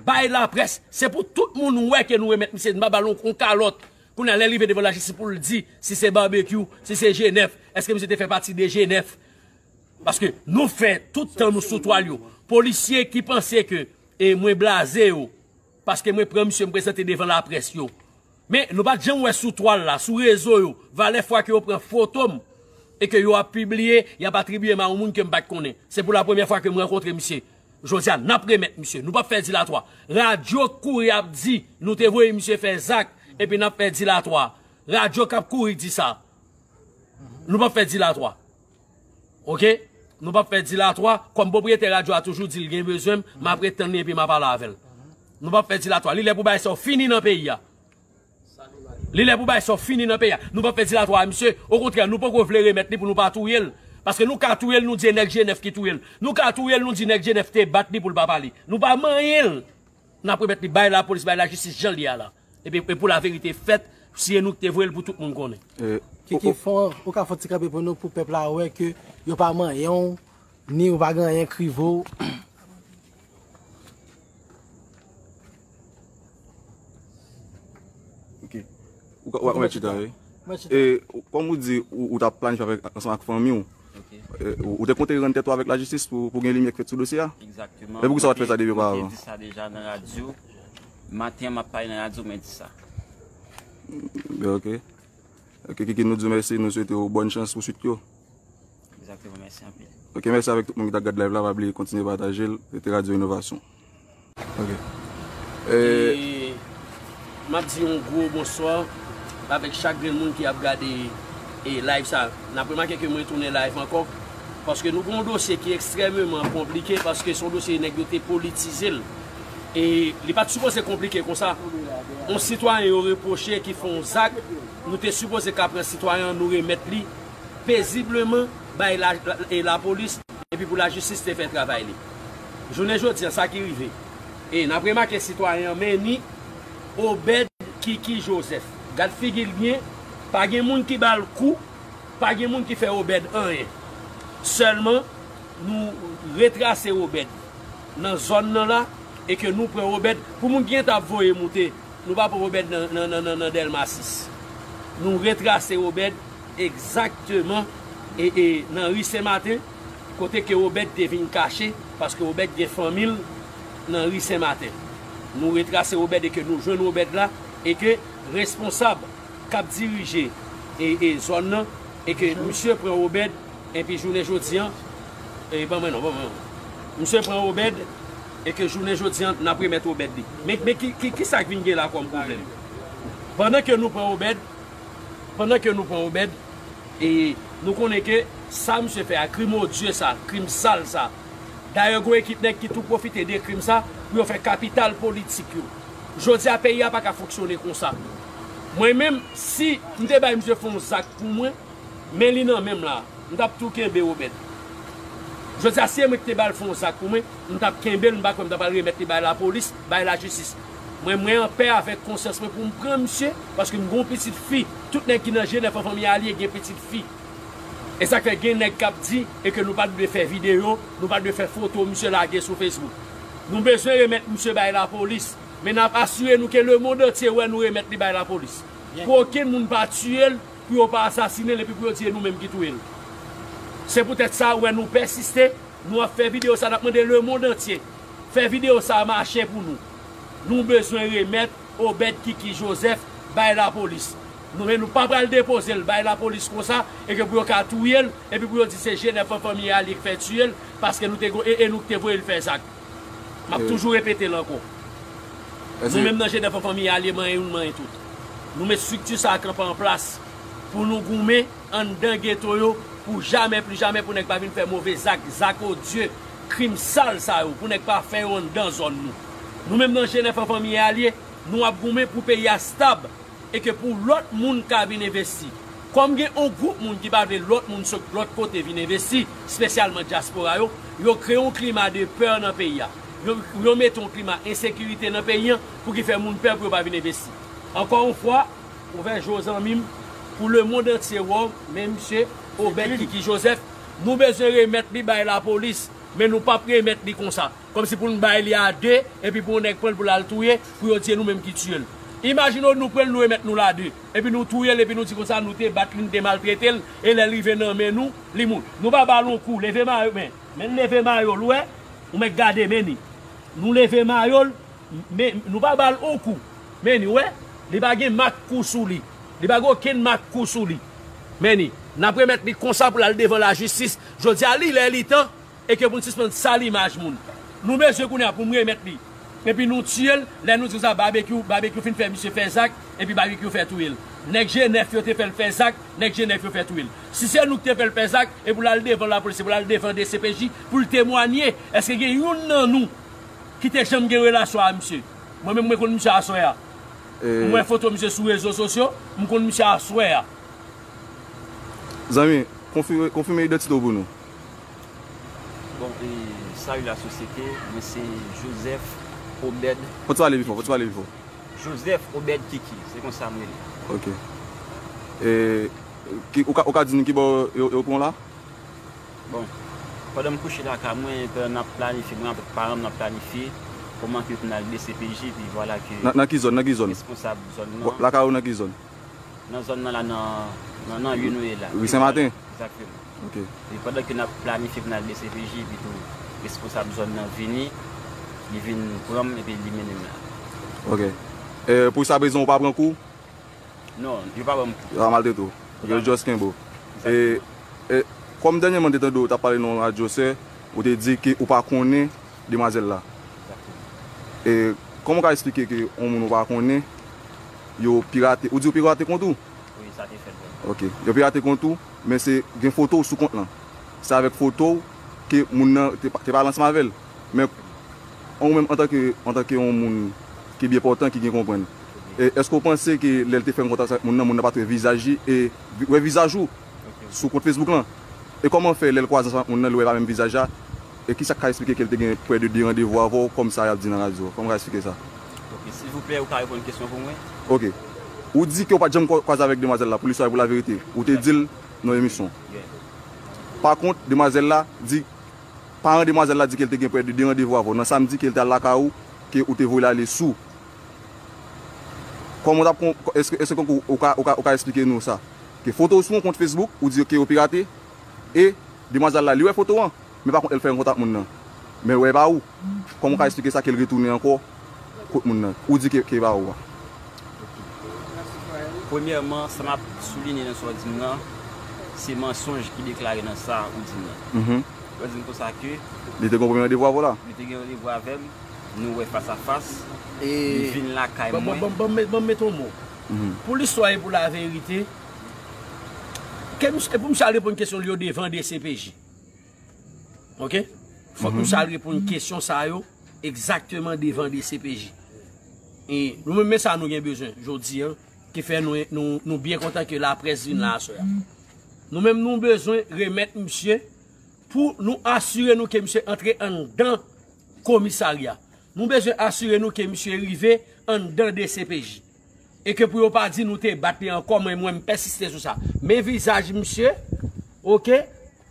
bay laprès. Se pou tout moun wè ke nou remèt misye, n pa ba l yon, yon kalòt. Kounye a, lè l rive devan lajistis pou l di si se Babekyou, si se G nèf, èske misye te fè pati de G nèf? Paske nou fè tout tan nou sou twal yo. Polisye ki panse ke, e, mwen blaze yo, paske mwen pran misye, m prezante devan laprès yo. Men, nou pa t janm wè sou twal la, sou rezo yo, valè fwa ke yo pran foto m, e ke yo ap pibliye, y ap atribiye m a yon moun ke m pa t konnen. Se pou la premyè fwa ke m rankontre misye. Jodi a, n ap remèt misye. Nou p ap fè dilatwa. Radyo k kouri ap di, nou te voye misye fè zak, epi n ap fè dilatwa. Radyo k ap kouri di sa. Nou p ap fè dilatwa. Oke? Nou p ap fè dilatwa. Kòm pwopriyetè radyo a toujou di l gen bezwen m, m ap ret tann li epi m a pale avè l. Nou p ap fè dilatwa. Li lè pou bagay sa yo fini nan peyi a. Li lè pou bagay sa yo fini nan peyi a. Nou p ap fè dilatwa a misye. Okontrè, nou poko vle remèt li pou nou pa touye l. Paske nou ka touye l, nou di e nèg G nèf ki touye l. Nou ka touye l, nou di nèg G nèf te bat li pou l pa pale. Nou pa manyen l. N ap remèt li bay lapolis, bay lajistis jan l ye a la. Epi, e pou laverite fèt, si e nou ki te voye l pou tout moun konnen. E, Kiki, o, o, fò, ou ka fè yon ti kanpe pou nou, pou pèp la wè ke yo pa manyen w, ni ou pa gen anyen k rive w. Ok. Ou ka, ou ka mèt chita, wi. Mèt chita. E, ou, kòm ou di, ou, ou t ap planifye avèk, ansanm ak fanmi w. Ok. E, ou, ou te konte rann tèt ou avèk lajistis pou, pou gen limyè k fèt sou dosye a? Egzakteman. E poukisa w pa t fè sa depi oparavan? Mwen te di sa deja nan radyo. Maten an, m ap pale nan radyo, mwen di sa. Ben, ok. Ok, Kiki, nou di w mèsi, nou swete w bòn chans pou swit yo. Egzakteman, mèsi anpil. Ok, mèsi avèk tout moun ki t ap gad live la, pa bliye kontinye pataje l, rete Radyo Inovasyon. Ok. E, e, m ap di yon gwo bonswa avèk chak grenn moun ki ap gade, e, live sa. N ap remake ke mwen tounen live ankò, paske nou gen yon dosye ki ekstrèmeman konplike, paske se yon dosye nèg yo te politize l. E li pa t sipoze konplike konsa. Yon sitwayen yo repwoche ki fè yon zak, nou te sipoze ka pran sitwayen an, nou remèt li pezibleman bay la, la, e lapolis, epi pou lajistis te fè travay li. Jounen jodi a, sa ki rive. E n ap remake sitwayen an, men ni Obed Kiki Joseph. Gad figi l byen, pa gen moun ki ba l kou, pa gen moun ki fè Obed anyen. Sèlman, nou retrase Obed nan zòn nan la, e ke nou pran Obed, pou moun ki gentan ap voye moute, nou pa pran Obed nan, nan, nan, nan, nan Dèlma sis. Nou retrase Obed egzakteman, e, e, nan ri Sen Maten, kote ke Obed te vin kache, paske Obed gen fanmi l nan ri Sen Maten. Nou retrase Obed e ke nou jwenn Obed la, e ke responsab k ap dirije, e, e, zòn nan, e ke misye pran Obed, epi jounen jodi an, e, ban mwen non, ban mwen non. Misye pran Obed, e ke jounen jodi an, n ap remèt Obed li. Men, men ki, ki, ki sa k vin gen la kòm pwoblèm? Pandan ke nou pran Obed, pandan ke nou pran Obed, e nou konnen ke sa misye fè a, krim odye sa, krim sal sa. Dayè, gen yon ekip nèg ki tou pwofite de krim sa pou yo fè kapital politik yo. Jodi a, peyi a pa ka fonksyone konsa. Mwen menm, si m te bay misye fè yon zak pou mwen, men li nan men m la, m t ap tou kenbe Obed. Jodi a, si e mwen ki te ba l fè yon zak pou mwen, m t ap kenbe l, m pa kwè m t ap al remèt li bay lapolis, bay lajistis. Mwen, mwen anpè avèk konsyans mwen pou m pran misye, paske m gen yon pitit fi. Tout nèg ki nan G nèf an fanmi alye gen pitit fi. E sa k fè gen nèg k ap di e ke nou pa t dwe fè videyo, nou pa t dwe fè foto misye lage sou Facebook. Nou bezwen remèt misye bay lapolis, men n ap asire nou ke lemonn antye wè nou remèt li bay lapolis. Pou okenn moun pa tiye l, pou yo pa asasinen l, epi pou yo di e nou menm ki touye l. Se poutèt sa, ou wè nou pèsiste, nou ap fè videyo sa, n ap mande lemonn antye Fè videyo sa a mache pou nou. Nou bezwen remèt Obed Kiki Joseph bay lapolis. Nou, men nou pa pral depoze l bay lapolis konsa e ke pou yo ka touye l, epi pou yo di se G nèf an fanmi a li k fè tiye l, paske nou te go-, e, e nou k te voye l fè zak. M ap toujou repete l ankò. Nou menm nan G nèf an fanmi a li manyen youn manyen tout. Nou met estrikti sa a kanpe an plas pou nou goumen anndan geto yo pou jamè pli jamè pou nèg pa vin fè move zak, zak odye, krim sal sa yo, pou nèg pa fè yo anndan zòn nou. Nou menm nan G nèf an fanmi a li, nou ap goumen pou peyi a stab e ke pou lòt moun ka vin envesti. Kòm gen on gwoup moun ki pa vle lòt moun sot lòt kote vin envesti, espesyalman dyaspora yo, yo kreye on klima de pè nan peyi a. Yo, yo mete on klima ensekirite nan peyi an pou ki fè moun pè pou yo pa vin envesti. Ankò on fwa, ouvè je w zanmi m, pou lemonn antye wè w, men misye Obed Kiki Joseph, nou bezwen remèt li bay lapolis, men nou p ap remèt li konsa. Kòmsi pou n bay li a de, epi pou yon nèg pran l pou l al touye, pou yo di e nou menm ki tiye l. Imajine w nou pran l, nou remèt nou l a de, epi nou touye l, epi nou di konsa nou te bat li, n te maltrete l, e lè l rive nan men nou, li mouri. Nou pa ba l yon kou, leve mayo, men, men leve mayo l, ou wè, ou mèt gade, men ni. Nou leve mayo l, men nou pa ba l yon kou, men ni, ou wè, li pa gen mak kou sou li, li pa gen okenn mak kou sou li, men ni. N ap remèt li konsa pou l al devan lajistis, jodi a li lè li tan, e ke pou n sispann sal imaj moun. Nou bezwen kounye a pou n remèt li. Epi nou tiye l, lè nou di konsa babekyou, babekyou fin fè misye fè zak, epi babekyou fè touye l. Nèg G nèf yo te fè l fè zak, nèg G nèf yo fè touye l. Si se nou ki te fè l fè zak, e pou l al devan lapolis, e pou l al devan D C P J, pou l temwanye, èske gen youn nan nou ki te janm gen relasyon a misye? Mwen menm, mwen konn misye aswè a. M wè foto misye sou rezo sosyo, m konn misye aswè a. Zanmi, konfime, konfime idantite w pou nou. Bon, e, salut la société, mwen se Joseph Obed. Fò w pale pi fò, fò w pale pi fò. Joseph Obed Kiki, se konsa m rele. Ok. E, ki, ou ka, ou ka di nou ki bò yo, yo pran w la? Bon, pandan m kouche lakay mwen, pandan n ap planifye, mwen avèk paran m, n ap planifye kòman ke pou n al D C P J, epi vwala ke nan, nan ki zòn, nan ki zòn? Responsab zòn nan. Lakay ou nan ki zòn? Nan zòn nan la, nan, nan, nan ri nou ye la. Ri Sen Maten? Egzakteman. Ok. E pandan ke n ap planifye pou n al D C P J, epi tou responsab zòn nan vini, li vin pran m, epi li mennen m la. Ok. E, pou sa prezan, ou pa pran kou? Non, yo pa ban m kou. Yo pa maltrete w. Ok, yo just kenbe w. E, e, kòm dènyèman m te tande w t ap pale nan yon radyo, sè, ou te di ke ou pa konnen demwazèl la. E, kòman w ka eksplike ke yon moun ou pa konnen, yo pirate, ou di yo pirate kont ou? Wi, sa te fèt vrèman. Ok, yo pirate kont ou, men se gen foto w sou kont lan. Se avèk foto w ke moun nan te, te pale ansanm avè l. Men, ou menm antanke, antanke yon moun ki byen pòtan, ki gen konprann, e, èske w panse ke lè l te fè kontak avèk moun nan, moun nan pa t wè vizaj li e vi-, wè vizaj ou sou kont Facebook lan? E kòman fè lè l kwaze ansanm ak moun nan, li wè pa menm vizaj la? E kisa k ka eksplike ke l te gen prè de de randevou avè w, kòm sa y ap di nan radyo? Kòman w ka eksplike sa? Ok, silvouplè, ou ka reponn kesyon pou mwen? Ok. Ou di ke w pa t janm kwa-, kwaze avèk demwazèl la, pou listwa e pou laverite. Ou te di l nan emisyon. Yeah. Pa kont, demwazèl la di, paran demwazèl la di ke l te gen prè de de randevou avè w. Nan samdi ke l te al lakay ou, ke ou te voye l ale sou. Kòman w t ap kon-, èske, èske ou ka, ou ka, ou ka eksplike nou sa? Ke foto w sou yon kont Facebook, ou di ke yo pirate, e demwazèl la, li wè foto an, men pa kont, lè l fè yon kontak moun nan, men wè e pa ou. Kòman w ka eksplike sa ke l retounen ankò kot moun nan? Ou di ke, ke e pa ou a. Premyèman, sa m ap soulinye nan sa w di m nan, se mansonj ki deklare nan sa ou di m nan. Mhm. Ou di m konsa ke li te gen yon premye randevou avè w la? Li te gen randevou avè m, nou wè fas a fas, e li vin lakay mwen. Ban m, ban m, ban m met yon mo. Mhm. Pou listwa e pou laverite, ke misye, e pou misye al reponn kesyon li yo devan D C P J. Ok? Fòk misye al reponn kesyon sa yo egzakteman devan D C P J. E nou menm, men sa nou gen bezwen jodi a, ki fè nou, nou, nou byen kontan ke laprès vin la aswè a. Nou menm, nou bezwen remèt misye pou nou asire nou ke misye antre anndan komisarya. Nou bezwen asire nou ke misye rive anndan D C P J. E ke pou yo pa di nou te bat li ankò, mwen, mwen, m pèsiste sou sa. Men vizaj misye, ok?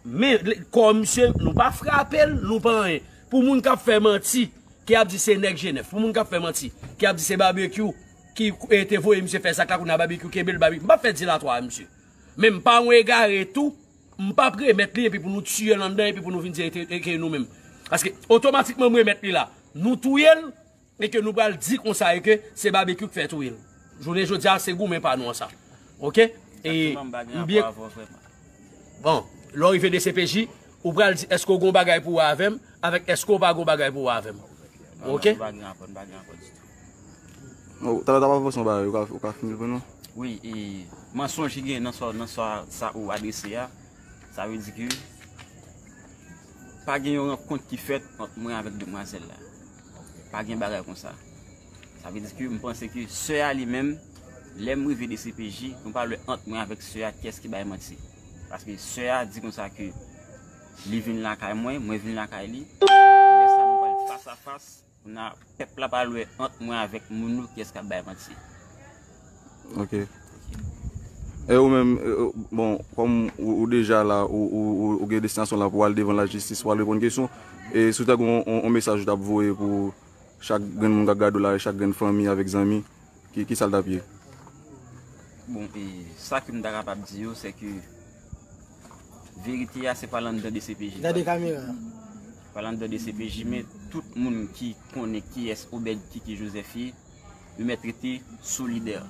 Men kò misye, nou pa frape l, nou pa anyen. Pou moun k ap fè manti, ki ap di se nèg G nèf, pou moun k ap fè manti, ki ap di se Babekyou ki, e, te voye misye fè zak la, kounye a Babekyou kenbe l, Babekyou. M p ap fè dilatwa a misye. Men m pa yon egare tou, m p ap remèt li epi pou nou tiye l anndan epi pou nou vin di e te, e ke nou menm. Paske otomatikman m remèt li la. Nou touye l, e ke nou pral di konsa e ke se Babekyou k fè touye l. Jounen jodi a, se goumen pa nou an sa. Oke? E m byen. Bon, lè w rive D C P J, ou pral di èske w gen yon bagay pou wè avè m, avèk èske w pa gen yon bagay pou wè avè m. Oke? Oh, talè w t ap avanse yon bagay, ou ka, ou ka fini l pou nou? Wi, e, mansonj ki gen nan sa, nan sa, sa ou adrese a, sa vle di ke pa gen yon rankont ki fèt ant mwen avèk demwazèl la. Pa gen bagay konsa. Sa vle di ke m panse ke sè a li menm, lè m rive D C P J, nou pa wè ant mwen avèk sè a kiyès ki bay manti. Paske sè a di konsa ke li vin lakay mwen, mwen vin lakay li. Lè sa nou pral fas a fas, kounye a pèp la pral wè ant mwen avèk moun yo kiyès k ap bay manti. Ok. E ou menm, e, e, bon, kòm ou, ou deja la, ou, ou, ou, ou gen destinasyon la pou al devan lajistis, pou al reponn kesyon, e si w ta gen yon, yon, yon mesaj ou t ap voye pou chak grenn moun k ap gade w la, chak grenn fanmi avèk zanmi, ki, ki sa l t ap ye? Bon, e sa ke m ta kapab di yo, se ke verite a se pa l anndan D C P J. Gade kamera. Pa l anndan D C P J, men tout moun ki konnen kiyès Obed Kiki Joseph ye, yo mèt rete solidè.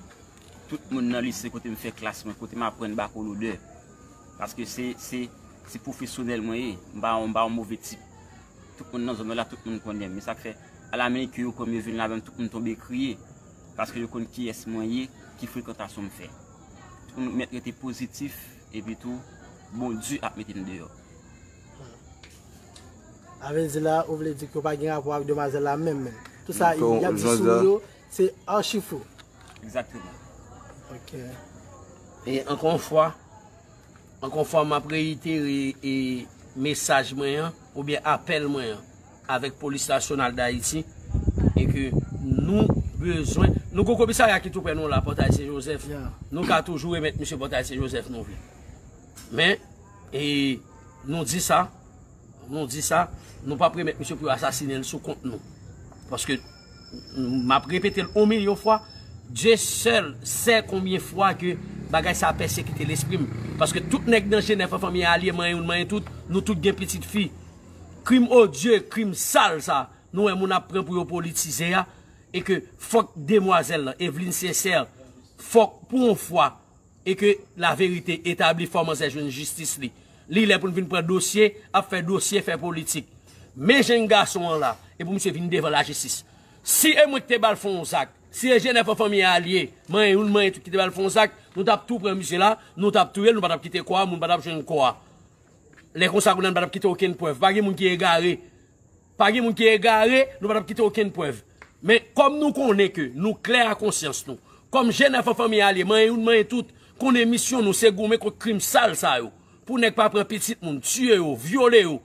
Tout moun nan lise kote m fè klas mwen, kote m aprann bako lodè. Paske se, se, se pwofesyonèl mwen ye. M pa, m pa yon move tip. Tout moun nan zòn nan la, tout moun konnen m. Men sa k fè, alamennke yo pran m, yo vin la menm, tout moun tonbe kriye. Paske yo konn kiyès mwen ye, ki frekantasyon m fè. Tout moun mèt rete pozitif, epi tou, Bondye ap mete n deyò. A vle di la, ou vle di ke w pa gen rapò avèk demwazèl la menm menm. Tout sa y ap di sou ou yo, se achi fo. Egzakteman. Ok. E ankò yon fwa, ankò yon fwa, m ap reyitere e mesaj mwen an, oubyen apèl mwen an, avèk Polis Nasyonal d Ayiti, e ke nou bezwen, nou gon komisarya ki tou prè nou la, Pòtay Sen Jozèf. Nou ka toujou remèt misye Pòtay Sen Jozèf nou vle. Men, e nou di sa, nou di sa, nou p ap remèt misye pou yo asasinen l sou kont nou. Paske, m ap repete l yon milyon fwa, Dieu seul sait combien fois ke bagay sa a pèsekite lespri m. Paske tout nèg nan Jenèf an fanmi alye, manyen youn, manyen tout, nou tout gen pitit fi. Krim odye, krim sal sa, nou wè moun ap pran pou yo politize a, e ke fòk demwazèl lan, Evelyne Sincère, fòk pou yon fwa, e ke laverite etabli, fò manzè jwenn jistis li. Li lè pou n vin pran dosye, ap fè dosye, fè politik. Men jèn gason an la, e pou misye vin devan lajistis. Si e mwen ki te ba l fè yon zak, si e Jenèf an fanmi alye, manyen youn, manyen tout ki te ba l fè yon zak, nou t ap tou pran misye la, nou t ap touye l, nou pa t ap kite kò a, moun pa t ap jwenn kò a. Lè konsa kounye a nou pa t ap kite okenn prèv. Pa gen moun ki egare. Pa gen moun ki egare, nou pa t ap kite okenn prèv. Men, kòm nou konnen ke nou klè a konsyans nou, kòm Jenèf an fanmi alye, manyen youn, manyen tout, konnen misyon nou se goumen kont krim sal sa yo. Pou nèg pa pran pitit moun, tiye yo, vyole yo,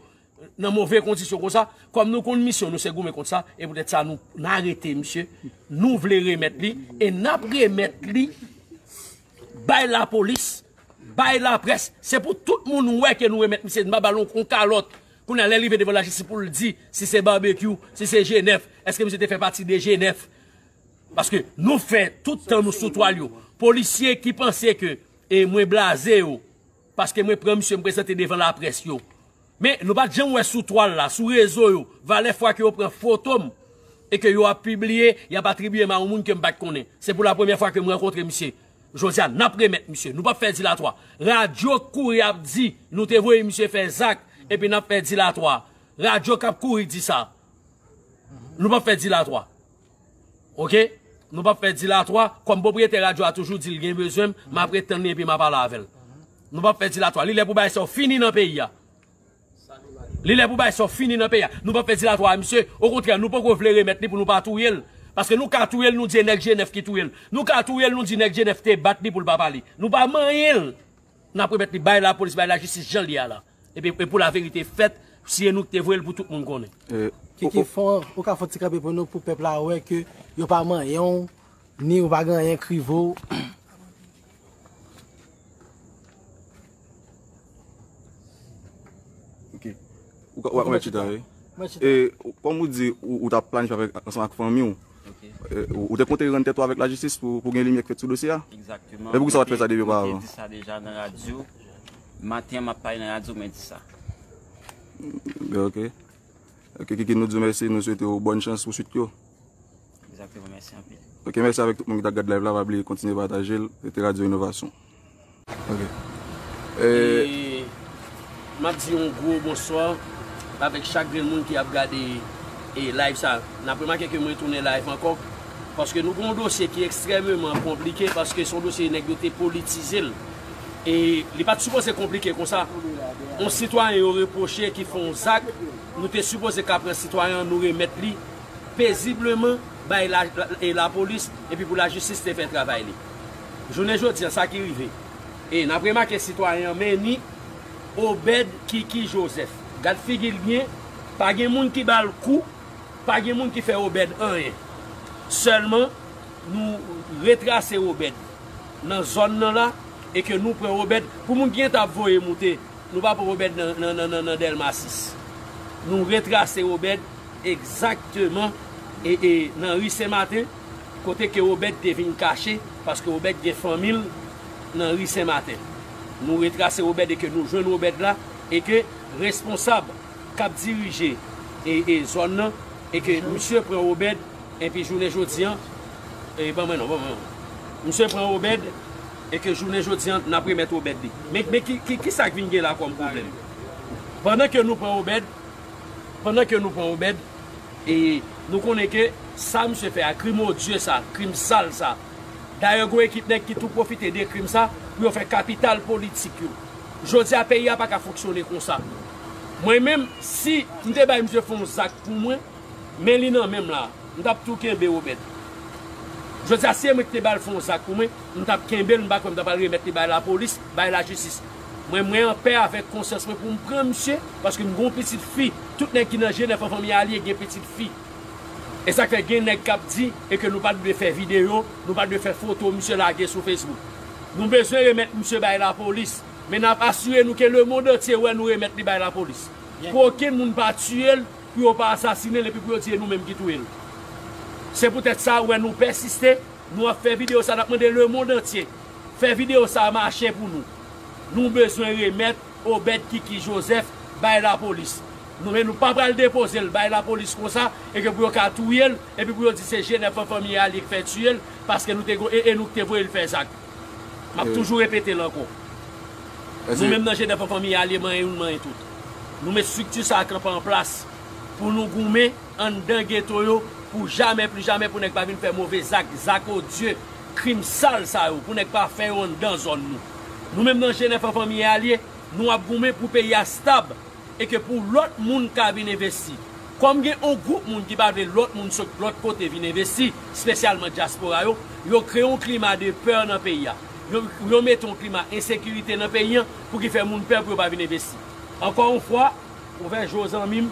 nan move kondisyon konsa, kòm nou konn misyon nou se goumen kont sa, e poutèt sa nou, n arete misye, nou vle remèt li, e n ap remèt li bay lapolis, bay laprès, se pou tout moun wè ke nou remèt misye, n pa ba l yon kalòt. Kounye a, lè l rive devan lajistis pou l di si se Babekyou, si se Jenèf, èske misye te fè pati de Jenèf? Paske nou fè tout tan nou sou twal yo. Polisye ki panse ke e mwen blaze yo, paske mwen pran misye, m prezante devan laprès yo. Men, nou pa t janm wè sou twal la, sou rezo yo, valè fwa ke yo pran foto m e ke yo ap pibliye, y ap atribiye m a yon moun ke m pa t konnen. Se pou la premyè fwa ke m rankontre misye. Jodi a, n ap remèt misye. Nou p ap fè dilatwa. Radyo k kouri ap di nou te voye misye fè zak, epi n ap fè dilatwa. Radyo k ap kouri di sa. Nou p ap fè dilatwa. Oke? Nou p ap fè dilatwa. Kòm pwopriyetè radyo a toujou di l gen bezwen m, m ap ret tann li epi m a pale avè l. Nou p ap fè dilatwa. Li lè pou bagay sa yo fini nan peyi a. Li lè pou bagay sa yo fini nan peyi a. Nou p ap fè dilatwa a misye. Okontrè, nou poko vle remèt li pou nou pa touye l. Paske nou ka touye l, nou di e nèg Jenèf ki touye l. Nou ka touye l, nou di nèg Jenèf te bat li pou l pa pale. Nou pa manyen l. N ap remèt li bay lapolis, bay lajistis jan l ye a la. Epi, e pou laverite fèt, si e nou ki te voye l pou tout moun konnen. Kiki, fò ou ka fè yon ti kanpe pou nou, pou pèp la wè ke yo pa manyen w, ni ou pa gen anyen k rive w. Ok. Ou ka, ou ka mèt chita, wi. E, kòm ou di, ou, ou t ap planifye avèk, ansanm ak fanmi w. E, ou, ou te konte rann tèt ou avèk lajistis pou, pou gen limyè k fèt sou dosye a? Egzakteman. Men poukisa w pa t fè sa depi oparavan? Mwen te di sa deja nan radyo. Maten an, m ap pale nan radyo, mwen di sa. Ok. Ok, Kiki, nou di w mèsi, nou swete w bòn chans pou swit yo. Egzakteman, mèsi anpil. Ok, mèsi avèk tout moun ki t ap gad live la, pa bliye kontinye pataje l, rete Radyo Inovasyon. Ok. E m ap di yon gwo bonswa avèk chak grenn moun ki ap gade e live sa. N ap remake ke mwen tounen live ankò, paske nou gen yon dosye ki ekstrèmeman konplike, paske se yon dosye nèg yo te politize l. E li pa t sipoze konplike konsa. Yon sitwayen yo repwoche ki fè yon zak, nou te sipoze ka pran sitwayen an, nou remèt li pezibleman bay la, la, e lapolis, epi pou lajistis te fè travay li. Jounen jodi an, sa ki rive. E n ap remake sitwayen an, men ni Obed Kiki Joseph. Gad figi l byen, pa gen moun ki ba l kou, pa gen moun ki fè Obed anyen. Sèlman, nou retrase Obed nan zòn nan la, e ke nou pran Obed, pou moun ki gentan ap voye moute, nou pa pran Obed nan, nan, nan, nan, nan Dèlma sis. Nou retrase Obed egzakteman e, e nan ri Senmaten, kote ke Obed te vin kache, paske Obed gen fanmi l nan ri Senmaten. Nou retrase Obed e ke nou jwenn Obed la, e ke responsab k ap dirije e, e zòn nan, e ke misye pran Obed, epi jounen jodi an, e ban mwen non, ban mwen non. Misye pran Obed, e ke jounen jodi an, n ap remèt Obed li. Men, men ki, ki, ki sa k vin gen la kòm pwoblèm? Pandan ke nou pran Obed, pandan ke nou pran Obed, e nou konnen ke sa misye fè a, krim odye sa, krim sal sa. Dayè, gon ekip nèg ki tou pwofite de krim sa pou yo fè kapital politik yo. Jodi a, peyi a pa ka fonksyone konsa. Mwen menm, si m te bay misye fè yon zak pou mwen, men li nan men m la, m t ap tou kenbe Obed. Jodi a, si e mwen ki te ba l fè yon zak pou mwen, m t ap kenbe l, m pa kwè m t ap al remèt li bay lapolis, bay lajistis. Mwen, mwen anpè avèk konsyans mwen pou m pran misye, paske m gen yon pitit fi. Tout nèg ki nan G nèf an fanmi Alye gen pitit fi. E sa k fè gen nèg k ap di e ke nou pa t dwe fè videyo, nou pa t dwe fè foto misye lage sou Facebook. Nou bezwen remèt misye bay lapolis, men n ap asire nou ke lemonn antye wè nou remèt li bay lapolis. Pou okenn moun pa tiye l, pou yo pa asasinen l epi pou yo di e nou menm ki touye l. Se poutèt sa ou wè nou pèsiste, nou ap fè videyo sa, n ap mande lemonn antye fè videyo sa mache pou nou. Nou bezwen remèt Obed Kiki Joseph bay lapolis. Nou, men nou pa pral depoze l bay lapolis konsa, e ke pou yo ka touye l, epi pou yo di se G nèf an fanmi Alye k fè tiye l, paske nou te go-, e, e nou k te voye l fè zak. M ap toujou repete l ankò. Nou menm nan G nèf an fanmi Alye, manyen youn, manyen tout. Nou met estrikti sa a kanpe an plas pou nou goumen anndan geto yo pou jamè, pli jamè pou nèg pa vin fè move zak, zak odye, krim sal sa yo, pou nèg pa fè yo anndan zòn nou. Nou menm nan G nèf an fanmi Alye, nou ap goumen pou peyi a stab e ke pou lòt moun ka vin envesti. Kòm gen yon gwoup moun ki pa vle lòt moun sot lòt kote vin envesti, espesyalman dyaspora yo, yo kreye yon klima de pè nan peyi a. Yo, yo mete yon klima ensekirite nan peyi an pou ki fè moun pè pou yo pa vin envesti. Ankò yon fwa, ouvè je w zanmi m,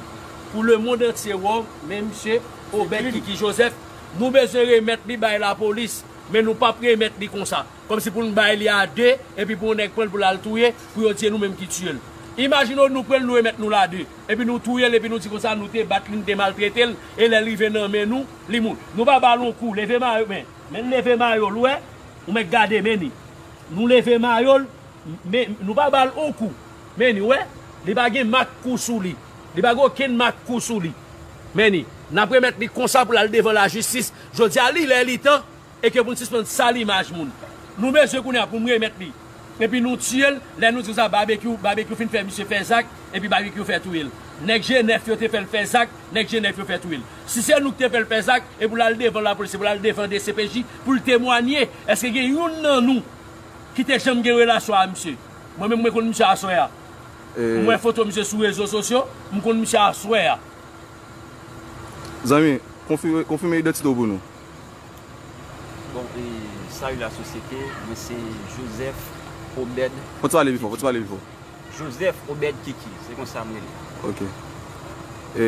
pou lemonn antye wè w, men misye Obed Kiki Joseph, nou bezwen remèt li bay lapolis, men nou p ap remèt li konsa. Kòmsi pou n bay li a de, epi pou yon nèg pran l pou l al touye, pou yo di e nou menm ki tiye l. Imajine w nou pran l, nou remèt nou l a de, epi nou touye l, epi nou di konsa nou te bat li, n te maltrete l, e lè l rive nan men nou, li mouri. Nou pa ba l yon kou, leve mayo, men, men leve mayo l, ou wè, ou mèt gade, men ni. Nou leve mayo l, men nou pa ba l yon kou, men ni, ou wè, li pa gen mak kou sou li, li pa gen okenn mak kou sou li. Men ni, n ap remèt li konsa pou l al devan lajistis. Jodi a, li lè, li tan, e ke pou n sispann sal imaj moun. Nou bezwen kounye a pou n remèt li. Epi nou tiye l, lè nou di konsa, Babekyou, Babekyou fin fè misye fè zak, epi Babekyou fè touye l. Nèg G nèf yo te fè l fè zak, nèg G nèf yo fè touye l. Si se nou ki te fè l fè zak, e pou l al devan lapolis, e pou l al devan D C P J, pou l temwanye, èske gen youn nan nou ki te janm gen relasyon a misye? Mwen menm, mwen konn misye aswè a. M wè foto misye sou rezo sosyo, m konn misye aswè a. Zanmi, konfime, konfime idantite w pou nou. Bon, e, salut la société, mwen se Joseph Obed. Fò w ti pale pi fò, fò w ti pale pi fò. Joseph Obed Kiki, se konsa m rele. Ok. E,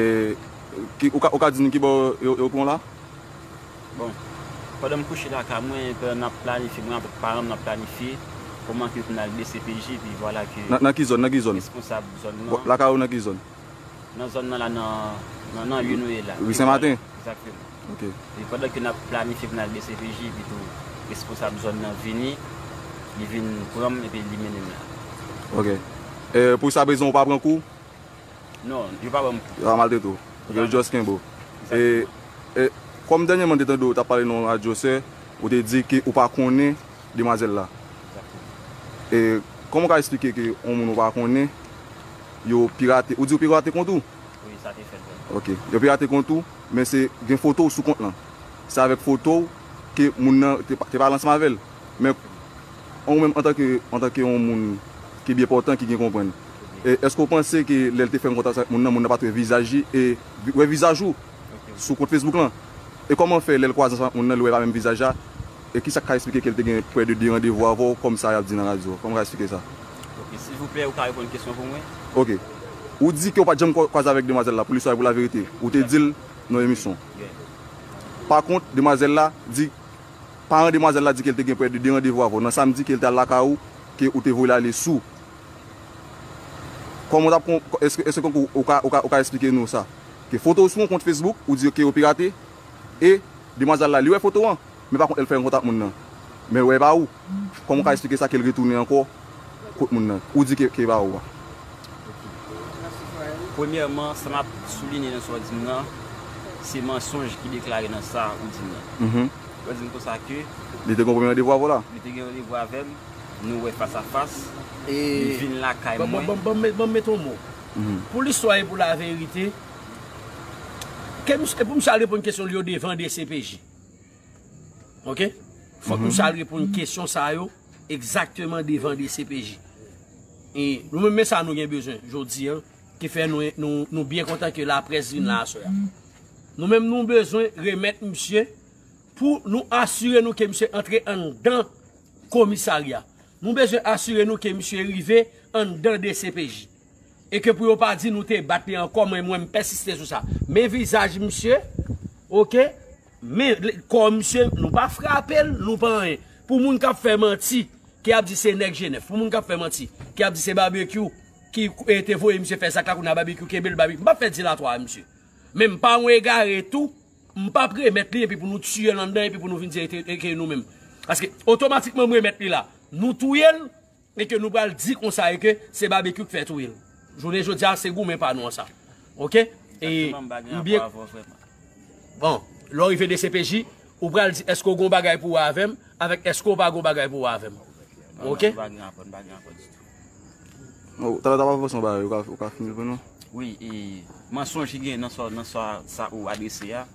ki, ou ka, ou ka di nou ki bò yo, yo pran w la? Bon, pandan m kouche lakay mwen, pandan n ap planifye, mwen avèk paran m, n ap planifye kòman ke pou n al D C P J, epi vwala ke. Nan, nan ki zòn, nan ki zòn? Responsab zòn nan. Lakay ou nan ki zòn? Nan zòn nan la, nan, nan, nan lye nou ye la. Ri Senmaten? Egzakteman. Ok. E pandan ke n ap planifye pou n al D C P J, epi tou responsab zòn nan vini, li vin pran m epi li mennen m la. Ok. E, pou jiskaprezan, ou pa pran kou? Non, yo pa ban m kou. Yo pa maltrete w? Ok, just kenbe w. E, e, kòm dènyèman m te tande w t ap pale nan yon radyo, sè, ou te di ke ou pa konnen demwazèl la. E, kòman w ka eksplike ke yon moun ou pa konnen, yo pirate, ou di yo pirate kont ou? Wi, sa te fèt vre. Ok, yo pirate kont ou, men se gen foto w sou kont lan. Se avèk foto w ke moun nan te, te pale ansanm avè l. Men ou menm antanke, antanke yon moun ki byen pòtan, ki gen konprann, e, èske w panse ke lè l te fè yon kontak avèk moun nan, moun nan pa t wè vizaj li, e wè vizaj ou sou kont Facebook lan? E kòman fè lè l kwaze ansanm ak moun nan, li wè pa menm vizaj la? E kisa k ka eksplike ke l te gen prè de de randevou avè w, kòm sa y ap di nan radyo? Kòman w ka eksplike sa? Ok, silvouplè, ou ka reponn kesyon pou mwen? Ok. Ou di ke w pa t janm kwa-, kwaze avèk demwazèl la, pou listwa e pou laverite. Ou te di l nan emisyon. Yeah. Pa kont, demwazèl la di, paran demwazèl la di ke l te gen prè de de randevou avè w. Nan samdi ke l te al lakay ou, ke ou te voye l ale sou. Kòman w t ap kon-, èske, èske ou, ou ka, ou ka, ou ka eksplike nou sa? Ke foto w sou yon kont Facebook, ou di ke yo pirate, e demwazèl la, li wè foto an, men pa kont, l fè yon kontak moun nan. Men wè pa ou. Kòman w ka eksplike sa ke l retounen ankò kot moun nan? Ou di ke, ke pa ou a. Premyèman, sa m ap soulinye nan sa w di m nan, se mansonj ki deklare nan sa ou di m nan. Mhm. Ou di m konsa ke li te gen yon premye randevou avè w la? Li te gen randevou avè m, nou wè fas a fas, e li vin lakay mwen. Ban m, ban m, ban m, ban m met yon mo. Mhm. Pou listwa e pou laverite, ke misye, e pou misye al reponn kesyon li yo devan D C P J. Ok? Fòk misye al reponn kesyon sa yo egzakteman devan D C P J. E nou menm, men sa nou gen bezwen jodi a, ki fè nou, nou, nou byen kontan ke laprès vin la aswè a. Nou menm, nou bezwen remèt misye pou nou asire nou ke misye antre anndan komisarya. Nou bezwen asire nou ke misye rive anndan D C P J. E ke pou yo pa di nou te bat li ankò, mwen, mwen, m pèsiste sou sa. Men vizaj misye, ok? Men kò misye, nou pa frape l, nou pa anyen. Pou moun k ap fè manti, ki ap di se nèg G nèf, pou moun k ap fè manti, ki ap di se Babekyou ki, e, te voye misye fè zak la, kounye a Babekyou kenbe l, Babekyou. M p ap fè dilatwa a misye. Men m pa yon egare tou, m p ap remèt li epi pou nou tiye l anndan epi pou nou vin di e te, e ke nou menm. Paske otomatikman m remèt li la, nou touye l, e ke nou pral di konsa e ke se Babekyou k fè touye l. Jounen jodi a, se goumen pa nou an sa. Ok? E m byen. Bon, lè w rive D C P J, ou pral di èske w gon bagay pou wè avè m, avèk èske w pa gon bagay pou wè avè m. Ok? M pa gen rapò, m pa gen rapò ditou. Oh, talè w t ap avanse yon bagay, ou ka, ou ka fini l pou nou? Wi, e mansonj ki gen nan sa, nan sa, sa ou adrese a,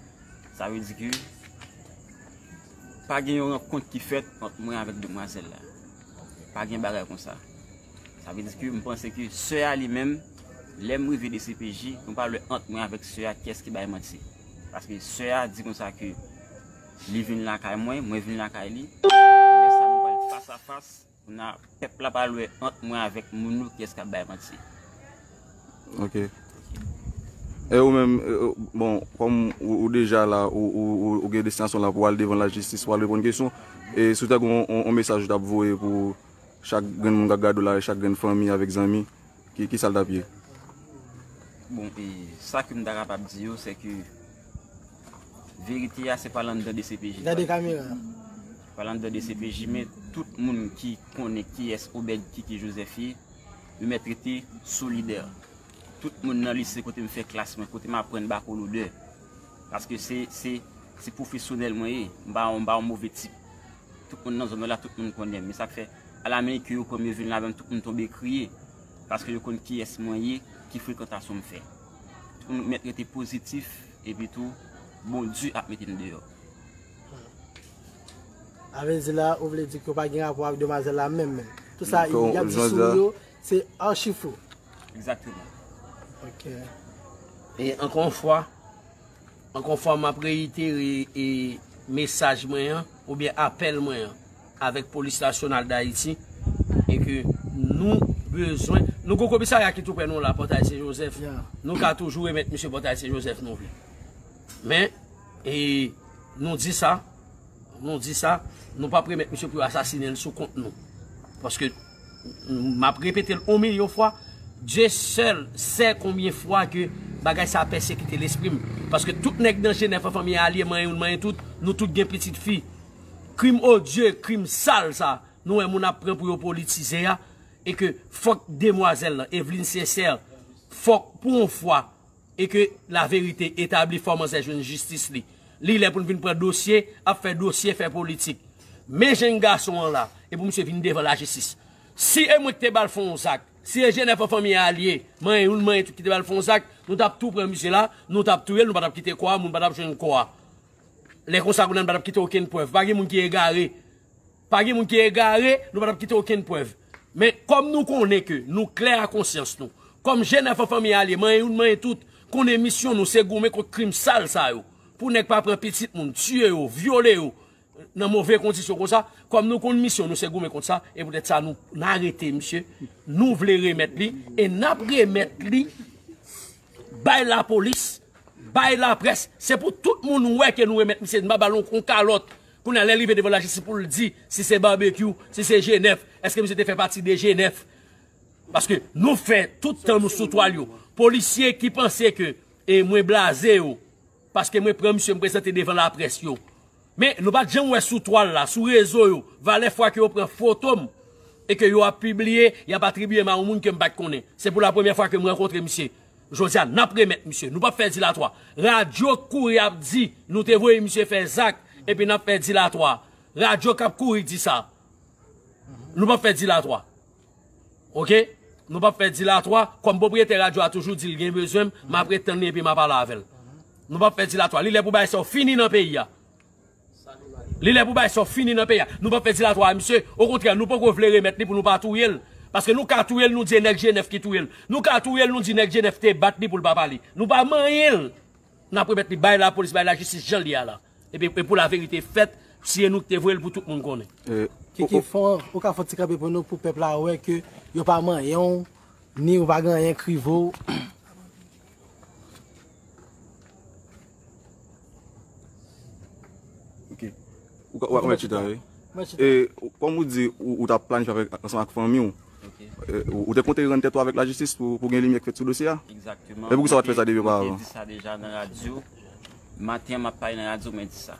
sa vle di ke pa gen yon rankont ki fèt ant mwen avèk demwazèl la. Pa gen bagay konsa. Sa vle di ke m panse ke sè a li menm, lè m rive D C P J, nou pral wè ant mwen avèk sè a kiyès ki bay manti. Paske sè a di konsa ke li vin lakay mwen, mwen vin lakay li. Lè sa nou pral fas a fas, kounye a pèp la pral wè ant mwen avèk moun yo kiyès k ap bay manti. Ok. E ou menm, e, e, bon, kòm ou, ou deja la, ou, ou, ou, ou gen destinasyon la pou al devan lajistis, pou al reponn kesyon, e si w ta gen yon, yon, yon mesaj ou t ap voye pou chak grenn moun k ap gade w la, e chak grenn fanmi avèk zanmi, ki, ki sa l t ap ye? Bon, e sa ke m ta kapab di yo, se ke verite a, se pa l anndan D C P J. Gade kamera. Pa l anndan D C P J, men tout moun ki konnen kiyès Obed Kiki Joseph ye, yo mèt rete solidè. Tout moun nan lise kote m fè klas mwen, kote m aprann bako lodè. Paske se, se, se pwofesyonèl mwen ye. M pa, m pa yon move tip. Tout moun nan zòn nan la, tout moun konnen m. Men sa k fè, alamennken yo pran m, yo vin la avè m, tout moun tonbe kriye. Paske yo konn kiyès mwen ye, ki frekantasyon m fè. Tout moun mèt rete pozitif, epi tou, Bondye ap mete n deyò. A vle di la, ou vle di ke w pa gen rapò avèk demwazèl la menm, menm. Tout sa y ap di sou ou yo, se achi fo. Egzakteman. Ok. E ankò yon fwa, ankò yon fwa, m ap reyitere, e, mesaj mwen an, oubyen apèl mwen an, avèk Polis Nasyonal Dayiti, e ke nou bezwen, nou gon komisarya ki tou prè nou la, Pòtay Sen Jozèf. Ya. Nou ka toujou remèt misye Pòtay Sen Jozèf nou vle. Men, e, nou di sa, nou di sa, nou p ap remèt misye pou yo asasinen l sou kont nou. Paske, m ap repete l yon milyon fwa, Dieu seul sait combien fois que bagay sa a pèsekite lespri m. Paske tout nèg nan Jenèf an, fanmi a alye, manyen youn, manyen tout, nou tout gen pitit fi. Krim odye, krim sal sa, nou wè moun ap pran pou yo politize a, e ke fòk demwazèl lan, Evelyne Sincère, fòk pou yon fwa, e ke laverite etabli, fò manzè jwenn jistis li. Li lè pou n vin pran dosye, ap fè dosye, fè politik. Men jèn gason an la, e pou misye vin devan lajistis. Si e mwen ki te ba l fè yon zak, si e Jenèf an fanmi a l ye, manyen youn, manyen tout ki te ba l fè yon zak, nou t ap tou pran misye la, nou t ap touye l, nou pa t ap kite kò a, moun pa t ap jwenn kò a. Lè konsa, kounye a, nou pa t ap kite okenn prèv. Pa gen moun ki egare. Pa gen moun ki egare, nou pa t ap kite okenn prèv. Men, kòm nou konnen ke nou klè a konsyans nou, kòm Jenèf an fanmi a l ye, manyen youn, manyen tout, konnen misyon nou se goumen kont krim sal sa yo. Pou nèg pa pran pitit moun, tiye yo, vyole yo, nan move kondisyon konsa, kòm nou konn misyon nou se goumen kont sa, e poutèt sa nou, n arete misye, nou vle remèt li, e n ap remèt li bay lapolis, bay laprès, se pou tout moun wè ke nou remèt misye, n pa ba l yon, yon kalòt. Kounye a, lè l rive devan lajistis pou l di si se Babekyou, si se Jenèf, èske misye te fè pati de Jenèf? Paske nou fè tout tan nou sou twal yo. Polisye ki panse ke, e mwen blaze yo, paske mwen pran misye, m prezante devan laprès yo. Men, nou pa t janm wè sou twal la, sou rezo yo, valè fwa ke yo pran foto m e ke yo ap pibliye, y ap atribiye m a yon moun ke m pa t konnen. Se pou la premyè fwa ke m rankontre misye. Jodi a, n ap remèt misye. Nou p ap fè dilatwa. Radyo k kouri ap di nou te voye misye fè zak, epi n ap fè dilatwa. Radyo k ap kouri di sa. Nou p ap fè dilatwa. Oke? Nou p ap fè dilatwa. Kòm pwopriyetè radyo a toujou di l gen bezwen m, m ap ret tann li epi m a pale avè l. Nou p ap fè dilatwa. Li lè pou bagay sa yo fini nan peyi a. Li lè pou bagay sa yo fini nan peyi a. Nou p ap fè dilatwa a misye. Okontrè, nou poko vle remèt li pou nou pa touye l. Paske nou ka touye l, nou di e nèg Jenèf ki touye l. Nou ka touye l, nou di nèg Jenèf te bat li pou l pa pale. Nou pa manyen l. N ap remèt li bay lapolis, bay lajistis jan l ye a la. Epi, e pou laverite fèt, si e nou ki te voye l pou tout moun konnen. E, Kiki, o, o, fon, ou ka fè yon ti kanpe pou nou, pou pèp la wè ke yo pa manyen w, ni ou pa gen anyen k rive w. Ok. Ou ka, ou ka mèt chita, wi. Mèt chita. E, ou, kòm ou di, ou, ou t ap planifye avèk, ansanm ak fanmi w. Ok. E, ou, ou te konte rann tèt ou avèk lajistis pou, pou gen limyè k fèt sou dosye a? Egzakteman. E poukisa w pa t fè sa depi oparavan? Mwen te di sa deja nan radyo. Maten an, m ap pale nan radyo, mwen di sa.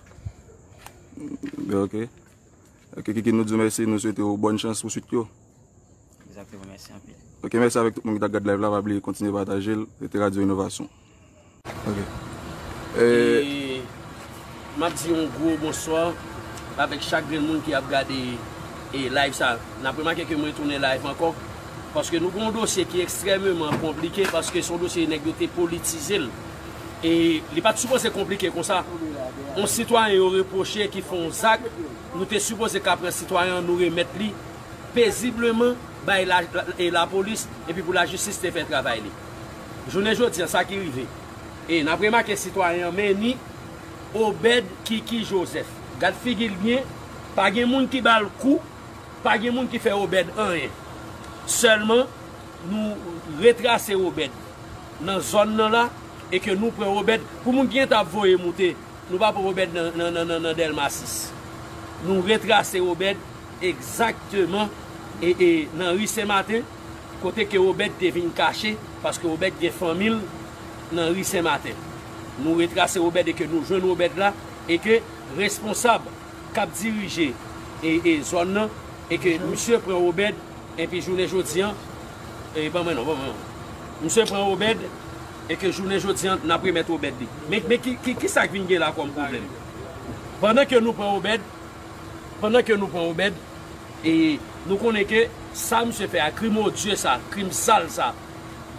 Ok. Ok, Kiki, nou di w mèsi, nou swete w bòn chans pou swit yo. Egzakteman, mèsi anpil. Ok, mèsi avèk tout moun ki t ap gad live la, pa bliye kontinye pataje l, rete Radyo Inovasyon. Ok. E, m ap di yon gwo bonswa avèk chak grenn moun ki ap gade, e, live sa. N ap remake ke mwen tounen live ankò, paske nou gen yon dosye ki ekstrèmeman konplike, paske se yon dosye nèg yo te politize l. E li pa t sipoze konplike konsa. Yon sitwayen yo repwoche ki fè yon zak, nou te sipoze ka pran sitwayen an, nou remèt li pezibleman bay la, la, e lapolis, epi pou lajistis te fè travay li. Jounen jodi an, sa ki rive. E n ap remake sitwayen an, men ni Obed Kiki Joseph. Gad figi l byen, pa gen moun ki ba l kou, pa gen moun ki fè Obed anyen. Sèlman, nou retrase Obed nan zòn nan la, e ke nou pran Obed, pou moun ki gentan ap voye moute, nou pa pran Obed nan, nan, nan, nan, nan Dèlma sis. Nou retrase Obed egzakteman, e, e, nan ri Sen Maten, kote ke Obed te vin kache, paske Obed gen fanmi l nan ri Sen Maten. Nou retrase Obed e ke nou jwenn Obed la, e ke responsab k ap dirije, e, e, zòn nan, e ke misye pran Obed, epi jounen jodi an, e, ban mwen non, ban mwen non. Misye pran Obed, e ke jounen jodi an, n ap remèt Obed li. Men, men ki, ki, ki sa k vin gen la kòm pwoblèm? Pandan ke nou pran Obed, pandan ke nou pran Obed, e nou konnen ke sa misye fè a, krim odye sa, krim sal sa.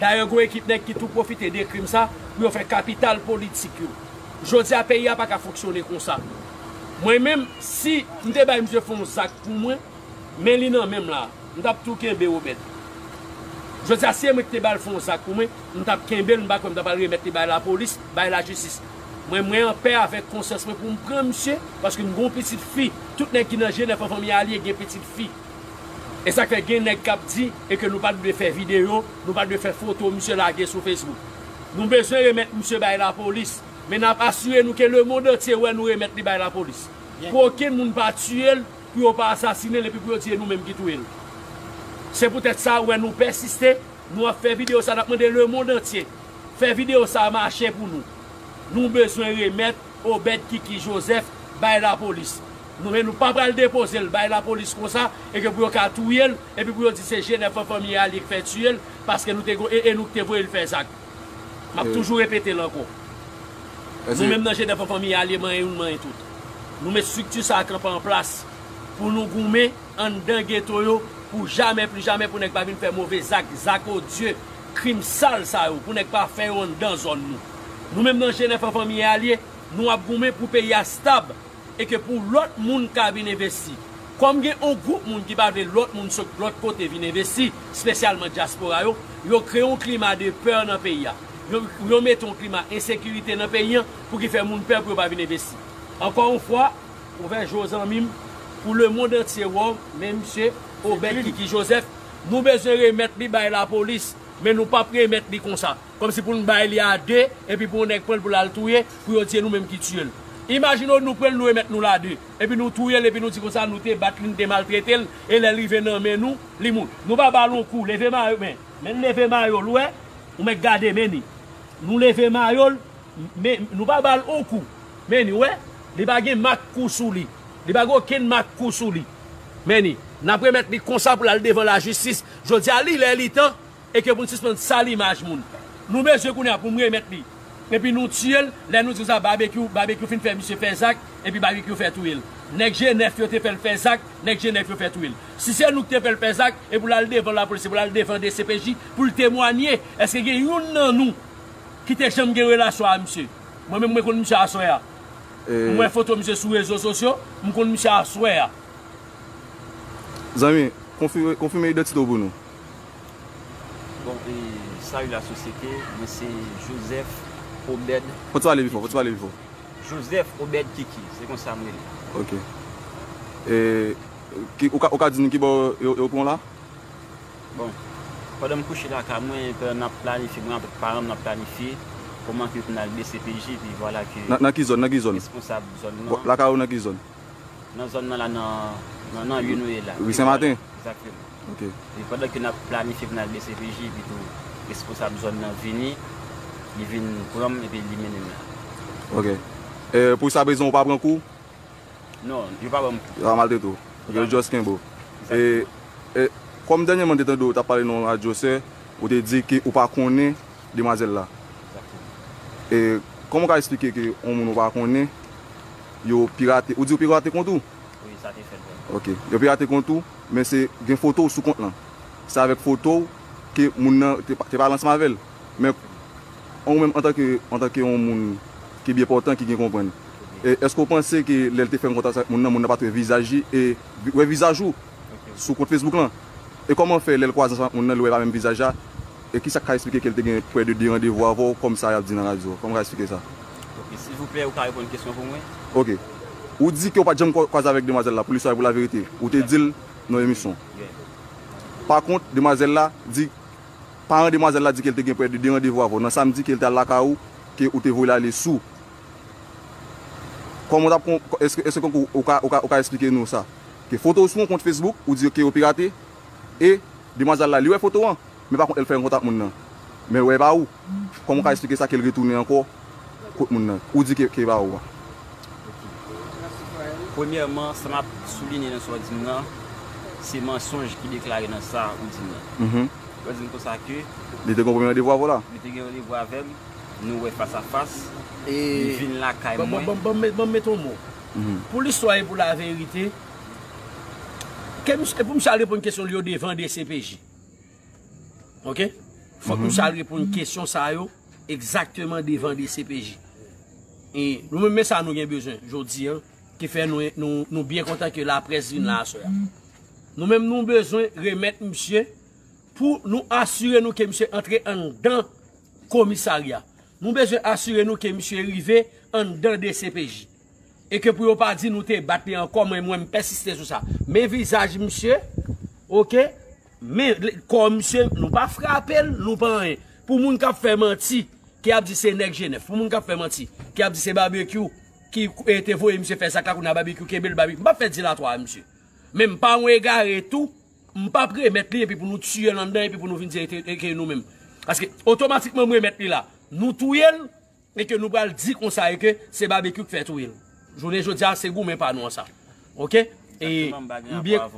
Dayè, gon ekip nèg ki tou pwofite de krim sa pou yo fè kapital politik yo. Jodi a, peyi a pa ka fonksyone konsa. Mwen menm, si m te bay misye fè yon zak pou mwen, men li nan men m la, m t ap tou kenbe Obed. Jodi a, si e mwen ki te ba l fè yon zak pou mwen, m t ap kenbe l, m pa kwè m t ap al remèt li bay lapolis, bay lajistis. Mwen, mwen anpè avèk konsyans mwen pou m pran misye, paske m gon pitit fi. Tout nèg ki nan Jenèf an fanmi a l ye gen pitit fi. E sa k fè gen nèg k ap di e ke nou pa t dwe fè videyo, nou pa t dwe fè foto misye lage sou Facebook. Nou bezwen remèt misye bay lapolis, men n ap asire nou ke lemonn antye wè nou remèt li bay lapolis. Pou okenn moun pa tiye l, pou yo pa asasinen l epi pou yo di e nou menm ki touye l. Se poutèt sa ou wè nou pèsiste, nou ap fè videyo sa, n ap mande lemonn antye fè videyo sa mache pou nou. Nou bezwen remèt Obed Kiki Joseph bay lapolis. Nou, men nou pa pral depoze l bay lapolis konsa, e ke pou yo ka touye l, epi pou yo di se Jenèf an fanmi a li k fè tiye l, paske nou te go-, e, e nou k te voye l fè zak. M ap toujou repete l ankò. Nou menm nan G nèf an fanmi alye manyen youn manyen tout. Nou met estrikti sa a kanpe an plas pou nou goumen anndan geto yo pou jamè pli jamè pou nèg pa vin fè move zak, zak odye, krim sal sa yo, pou nèg pa fè yo anndan zòn nou. Nou menm nan G nèf an fanmi alye, nou ap goumen pou peyi a stab e ke pou lòt moun ka vin envesti. Kòm gen yon gwoup moun ki pa vle lòt moun sot lòt kote vin envesti, espesyalman dyaspora yo, yo kreye yon klima de pè nan peyi a. Yo, yo mete yon klima ensekirite nan peyi an pou ki fè moun pè pou yo pa vin envesti. Ankò yon fwa, ouvè je w zanmi m, pou lemonn antye wè w, men misye Obed Kiki Joseph, nou bezwen remèt li bay lapolis, men nou p ap remèt li konsa. Kòmsi pou n bay li a de, epi pou yon nèg pran l pou l al touye, pou yo di e nou menm ki tiye l. Imajine w nou pran l, nou remèt nou la de. Epi nou touye l, epi nou di konsa nou te bat li, nou te maltrete l, e lè l rive nan men nou, li mouri. Nou pa ba l yon kou, leve mayo, men, men leve mayo l, ou wè, ou mèt gade, men li. Nou leve mayo l, men, nou pa ba l yon kou. Men li, ou wè, li pa gen mak kou sou li. Li pa gen okenn mak kou sou li. Men li, n ap remèt li konsa pou l al devan lajistis. Jodi a, li lè, li tan, e ke pou n sispann sal imaj moun. Nou bezwen kounye a pou m remèt li. Epi nou tiye l, lè nou di sa, Babekyou, Babekyou fin fè misye fè zak, epi Babekyou fè touye l. Nèg G nèf yo te fè l fè zak, nèg G nèf yo fè touye l. Si se nou ki te fè l fè zak, e pou l al devan lapolis, e pou l al devan D C P J, pou l temwanye, èske gen youn nan nou ki te janm gen relasyon a misye? Mwen menm, mwen konn misye aswè a. M wè foto misye sou rezo sosyo, m konn misye aswè a. Zanmi, konfime, konfime idantite w pou nou. Bon, e, salut la société, mwen se Joseph Obed. Fò w pale pi fò, fò w pale pi fò. Joseph Obed Kiki, se konsa m rele. Ok. E, ki, ou ka, ou ka di nou ki bò yo, yo pran w la? Bon, pandan m kouche lakay mwen, pandan n ap planifye, mwen avèk paran m, n ap planifye kòman ke pou n al D C P J, epi vwala ke... Nan, nan ki zòn, nan ki zòn? Responsab zòn nan. Lakay ou nan ki zòn? Nan zòn nan la, nan, nan, nan lye nou ye la. Ri Sen Maten? Egzakteman. Ok. E pandan ke n ap planifye pou n al D C P J, epi tou responsab zòn nan vini, li vin pran m epi li mennen m la. Ok. E, pou sa prezan, ou pa pran kou? Non, yo pa ban m kou. Yo pa maltrete w. Ok, yo just kenbe w. E, e, kòm dènyèman m te tande w t ap pale nan yon radyo, sè, ou te di ke ou pa konnen demwazèl la. Egzakteman. E kòman w ka eksplike ke yon moun ou pa konnen, yo pirate, ou di yo pirate kont ou? Wi, sa te fèt vrèman. Ok. Yo pirate kont ou, men se gen foto w sou kont lan. Se avèk foto w ke moun nan te, te pale ansanm avè l. Men ou menm antanke, antanke yon moun ki byen pòtan, ki gen konprann, e, èske w panse ke lè l te fè yon kontak avèk moun nan, moun nan pa t wè vizaj li e vi-, wè vizaj ou sou kont Facebook lan? E kòman fè lè l kwaze ansanm ak moun nan, li wè pa menm vizaj la? E kisa k ka eksplike ke l te gen prè de de randevou avè w, kòm sa y ap di nan radyo? Kòman w ka eksplike sa? Ok, silvouplè, ou ka reponn kesyon pou mwen? Ok. Ou di ke w pa t janm kwa-, kwaze avèk demwazèl la, pou listwa e pou laverite. Ou te di l nan emisyon. Yeah. Pa kont, demwazèl la di, paran demwazèl la di ke l te gen prè de de randevou avè w nan samdi, ke l te al lakay ou, ke ou te voye l ale sou. Kòman w t ap kon-, èske, èske ou, ou ka, ou ka, ou ka eksplike nou sa? Ke foto w sou yon kont Facebook, ou di ke yo pirate, e demwazèl la, li wè foto an, men pa kont, lè l fè yon kontak moun nan, men wè pa ou. Kòman w ka eksplike sa ke l retounen ankò kot moun nan? Ou di ke, ke pa ou a. Premyèman, sa m ap soulinye nan sa w di m nan, se mansonj ki deklare nan sa ou di m nan. Mhm. Ou di m konsa ke li te gen yon premye randevou avè w la? Li te gen randevou avè m, nou wè fas a fas, e li vin lakay mwen. Ban m, ban m, ban m met yon mo. Mhm. Pou listwa e pou laverite, ke misye, pou misye al reponn kesyon li yo devan D C P J. Ok? Fòk misye al reponn kesyon sa yo egzakteman devan D C P J. E nou menm, men sa nou gen bezwen jodi a, ki fè nou, nou, nou byen kontan ke laprès vin la aswè a. Nou menm, nou bezwen remèt misye pou nou asire nou ke misye antre anndan komisarya. Nou bezwen asire nou ke misye rive anndan D C P J. E ke pou yo pa di nou te bat li ankò, mwen, mwen, m pèsiste sou sa. Men vizaj misye, ok? Men kò misye, nou pa frape l, nou pa anyen. Pou moun k ap fè manti, ki ap di se nèg G nèf, pou moun k ap fè manti, ki ap di se Babekyou ki, e, te voye misye fè zak la, kounye a Babekyou kenbe l, Babekyou. M p ap fè dilatwa a misye. Men m pa yon egare tou, m p ap remèt li epi pou nou tiye l anndan epi pou nou vin di e te, e ke nou menm. Paske otomatikman m remèt li la, nou touye l, e ke nou pral di konsa e ke se Babekyou k fè touye l. Jounen jodi a, se goumen pa nou an sa. Ok? E m byen.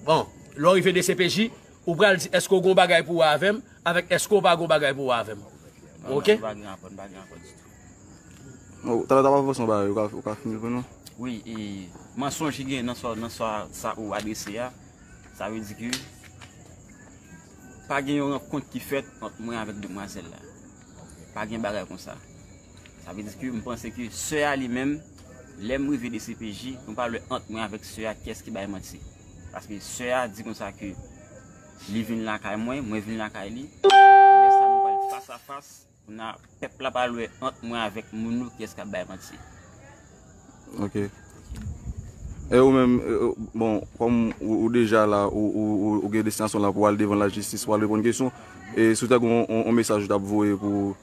Bon, lè w rive D C P J, ou pral di èske w gon bagay pou w wè avè m, avèk èske w pa gon bagay pou w wè avè m. Ok. Nou pa gen rapò, nou pa gen rapò ditou. Bon, talè w t ap avanse yon bagay, ou ka, ou ka fini l pou nou? Wi, e, mansonj ki gen nan sa, nan sa, sa ou adrese a, sa vle di ke pa gen yon rankont ki fèt ant mwen avèk demwazèl la. Pa gen bagay konsa. Sa vle di ke m panse ke sè a li menm, lè m rive D C P J, nou pale ant mwen avèk sè a kiyès ki bay manti. Paske sè a di konsa ke li vin lakay mwen, mwen vin lakay li. Lè sa nou pral fas a fas, kounye a pèp la pral wè ant mwen avèk moun yo kiyès k ap bay manti. Ok. E ou menm, e, e, bon, kòm ou, ou deja la, ou, ou, ou, ou gen destinasyon la pou al devan lajistis, pou al reponn kesyon, e si w ta gen yon, yon, yon mesaj ou t ap voye pou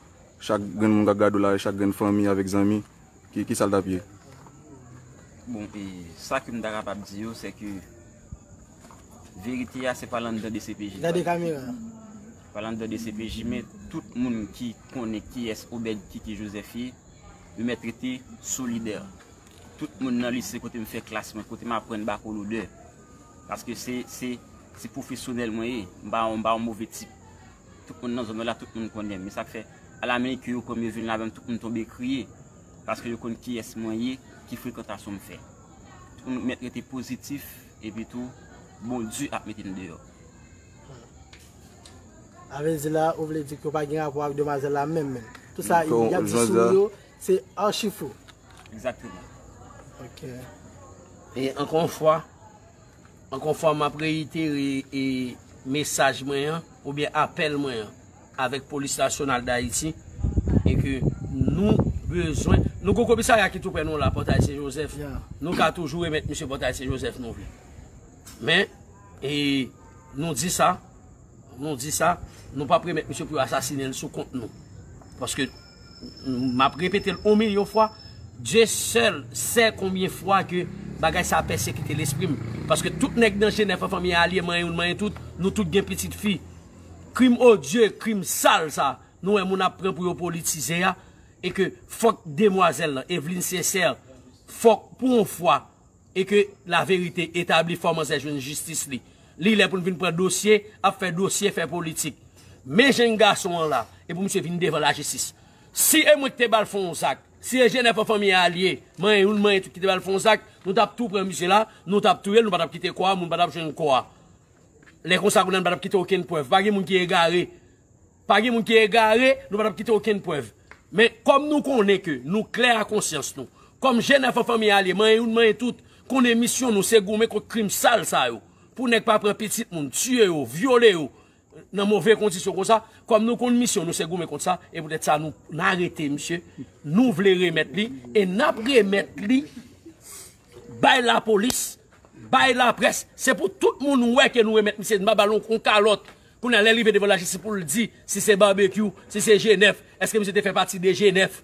chak grenn moun k ap gade w la, e chak grenn fanmi avèk zanmi, ki, ki sa l t ap ye? Bon, e sa ke m ta kapab di yo, se ke verite a, se pa l anndan D C P J. Gade kamera. Pa l anndan D C P J, men tout moun ki konnen kiyès Obed Kiki Joseph ye, yo mèt rete solidè. Tout moun nan lise kote m fè klas mwen, kote m aprann bakolodè. Paske se, se, se pwofesyonèl mwen ye. M pa, m pa yon move tip. Tout moun nan zòn mwen la, tout moun konnen m. Men sa k fè, alamennke yo pran m, yo vin ladan m, tout moun tonbe kriye. Paske yo konn kiyès mwen ye, ki frekantasyon m fè. Tout moun mèt rete pozitif, epi tou, Bondye ap mete n deyò. Sa vle di la, ou vle di ke w pa gen rapò ak demwazèl la menm, menm. Tout sa y ap di sou ou yo, se achi fo. Egzakteman. Ok. E ankò yon fwa, ankò yon fwa, m ap reyitere, e, mesaj mwen an, oubyen apèl mwen an, avèk Polis Nasyonal Dayiti, e ke nou bezwen, nou gon komisarya ki tou prè nou la, Pòtay Sen Jozèf. Ya. Nou ka toujou remèt misye Pòtay Sen Jozèf nou vle. Men, e, nou di sa, Nou di sa, nou p ap remèt misye pou yo asasinen l sou kont nou. Paske, m ap repete l yon milyon fwa, Dye sèl sè konbyen fwa ke bagay sa a pèsekite lespri m. Paske tout nèg nan Jenèf an, fanmi a alye, manyen youn, manyen tout, nou tout gen pitit fi. Krim odye, krim sal sa, nou wè moun ap pran pou yo politize a, e ke fòk demwazèl lan, Evelyne Sincère, fòk pou yon fwa, e ke laverite etabli, fò manzè jwenn jistis li. Li lè pou n vin pran dosye, ap fè dosye, fè politik. Men jèn gason an la, e pou misye vin devan lajistis. Si e mwen ki te ba l fè yon zak, si e Jenèf an, fanmi a alye, manyen youn, manyen tout ki te ba l fè yon zak, nou t ap tou pran misye la, nou t ap touye l, nou pa t ap kite kò a, moun pa t ap jwenn kò a. Lè konsa, kounye a n pa t ap kite okenn prèv. Pa gen moun ki egare. Pa gen moun ki egare, nou pa t ap kite okenn prèv. Men, kòm nou konnen ke nou klè a konsyans nou, kòm Jenèf an, fanmi a alye, manyen youn, manyen tout, konnen misyon nou se goumen kont krim sal sa yo. Pou nèg pa pran pitit moun, tiye yo, vyole yo, nan move kondisyon konsa, kòm nou konn misyon nou se goumen kont sa, e poutèt sa nou, n arete misye, nou vle remèt li, e n ap remèt li bay lapolis, bay laprès. Se pou tout moun wè ke nou remèt misye, n pa ba l yon, yon kalòt. Kounye a, lè l rive devan lajistis pou l di si se Babekyou, si se Jenèf, èske misye te fè pati de Jenèf?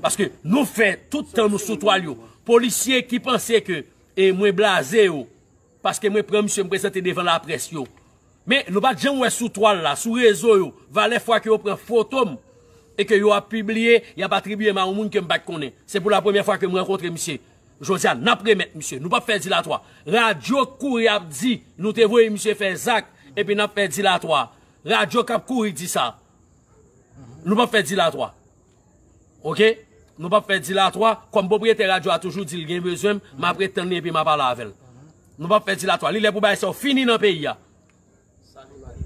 Paske nou fè tout tan nou sou twal yo. Polisye ki panse ke, e, mwen blaze yo, paske mwen pran misye, m prezante devan laprès yo. Men, nou pa t janm wè sou twal la, sou rezo yo, valè fwa ke yo pran foto m, e ke yo ap pibliye, y ap atribiye m a yon moun ke m pa t konnen. Se pou la premyè fwa ke m rankontre misye. Jodi a, n ap remèt misye. Nou p ap fè dilatwa. Radyo k kouri ap di, nou te voye misye fè zak, epi n ap fè dilatwa. Radyo k ap kouri di sa. Nou p ap fè dilatwa. Ok? Nou p ap fè dilatwa. Kòm pwopriyetè radyo a toujou di l gen bezwen m, m ap ret tann li epi m a pale avè l. Nou p ap fè dilatwa. Li lè pou bagay sa yo fini nan peyi a.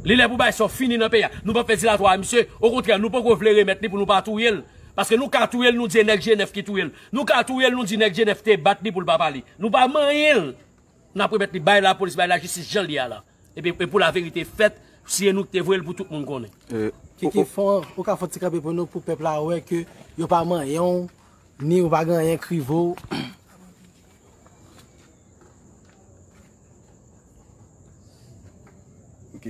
Li lè pou bagay sa yo fini nan peyi a. Nou p ap fè dilatwa a misye. Okontrè, nou poko vle remèt li pou nou pa touye l. Paske nou ka touye l, nou di e nèg Jenèf ki touye l. Nou ka touye l, nou di nèg Jenèf te bat li pou l pa pale. Nou pa manyen l. N ap remèt li bay lapolis, bay lajistis jan l ye a la. Epi, e pou laverite fèt, si e nou ki te voye l pou tout moun konnen. E, Kiki, fò, ou ka fè yon ti kanpe pou nou, pou pèp la wè ke yo pa manyen w, ni ou pa gen anyen k rive w. Ok.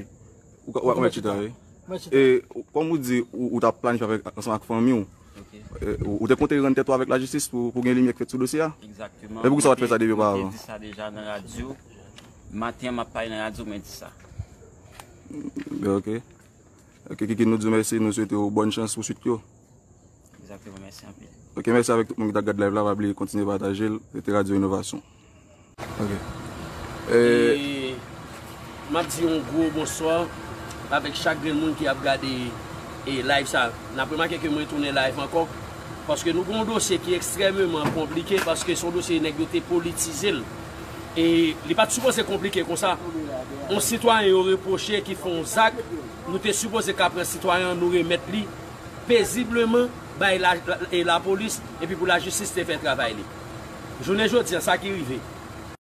Ou ka, ou ka mèt chita, wi. Mèt chita. E, kòm ou di, ou, ou t ap planifye avèk, ansanm ak fanmi w. Ok. E, ou, ou te konte rann tèt ou avèk lajistis pou, pou gen limyè k fèt sou dosye a? Egzakteman. Men poukisa w pa t fè sa depi oparavan? Mwen te di sa deja nan radyo. Maten an, m ap pale nan radyo, mwen di sa. Ben, ok. Ok, Kiki, nou di w mèsi, nou swete w bòn chans pou swit yo. Egzakteman, mèsi anpil. Ok, mèsi avèk tout moun ki t ap gad live la, pa bliye kontinye pataje l, rete Radyo Inovasyon. Ok. E, e, m ap di yon gwo bonswa avèk chak grenn moun ki ap gade e live sa, n ap remake ke mwen tounen live ankò, paske nou gen yon dosye ki ekstrèmeman konplike, paske se yon dosye nèg yo te politize l. E li pa t sipoze konplike konsa. Yon sitwayen yo repwoche ki fè yon zak, nou te sipoze ka pran sitwayen an, nou remèt li pezibleman bay la, la, e lapolis, epi pou lajistis te fè travay li. Jounen jodi a, sa ki rive,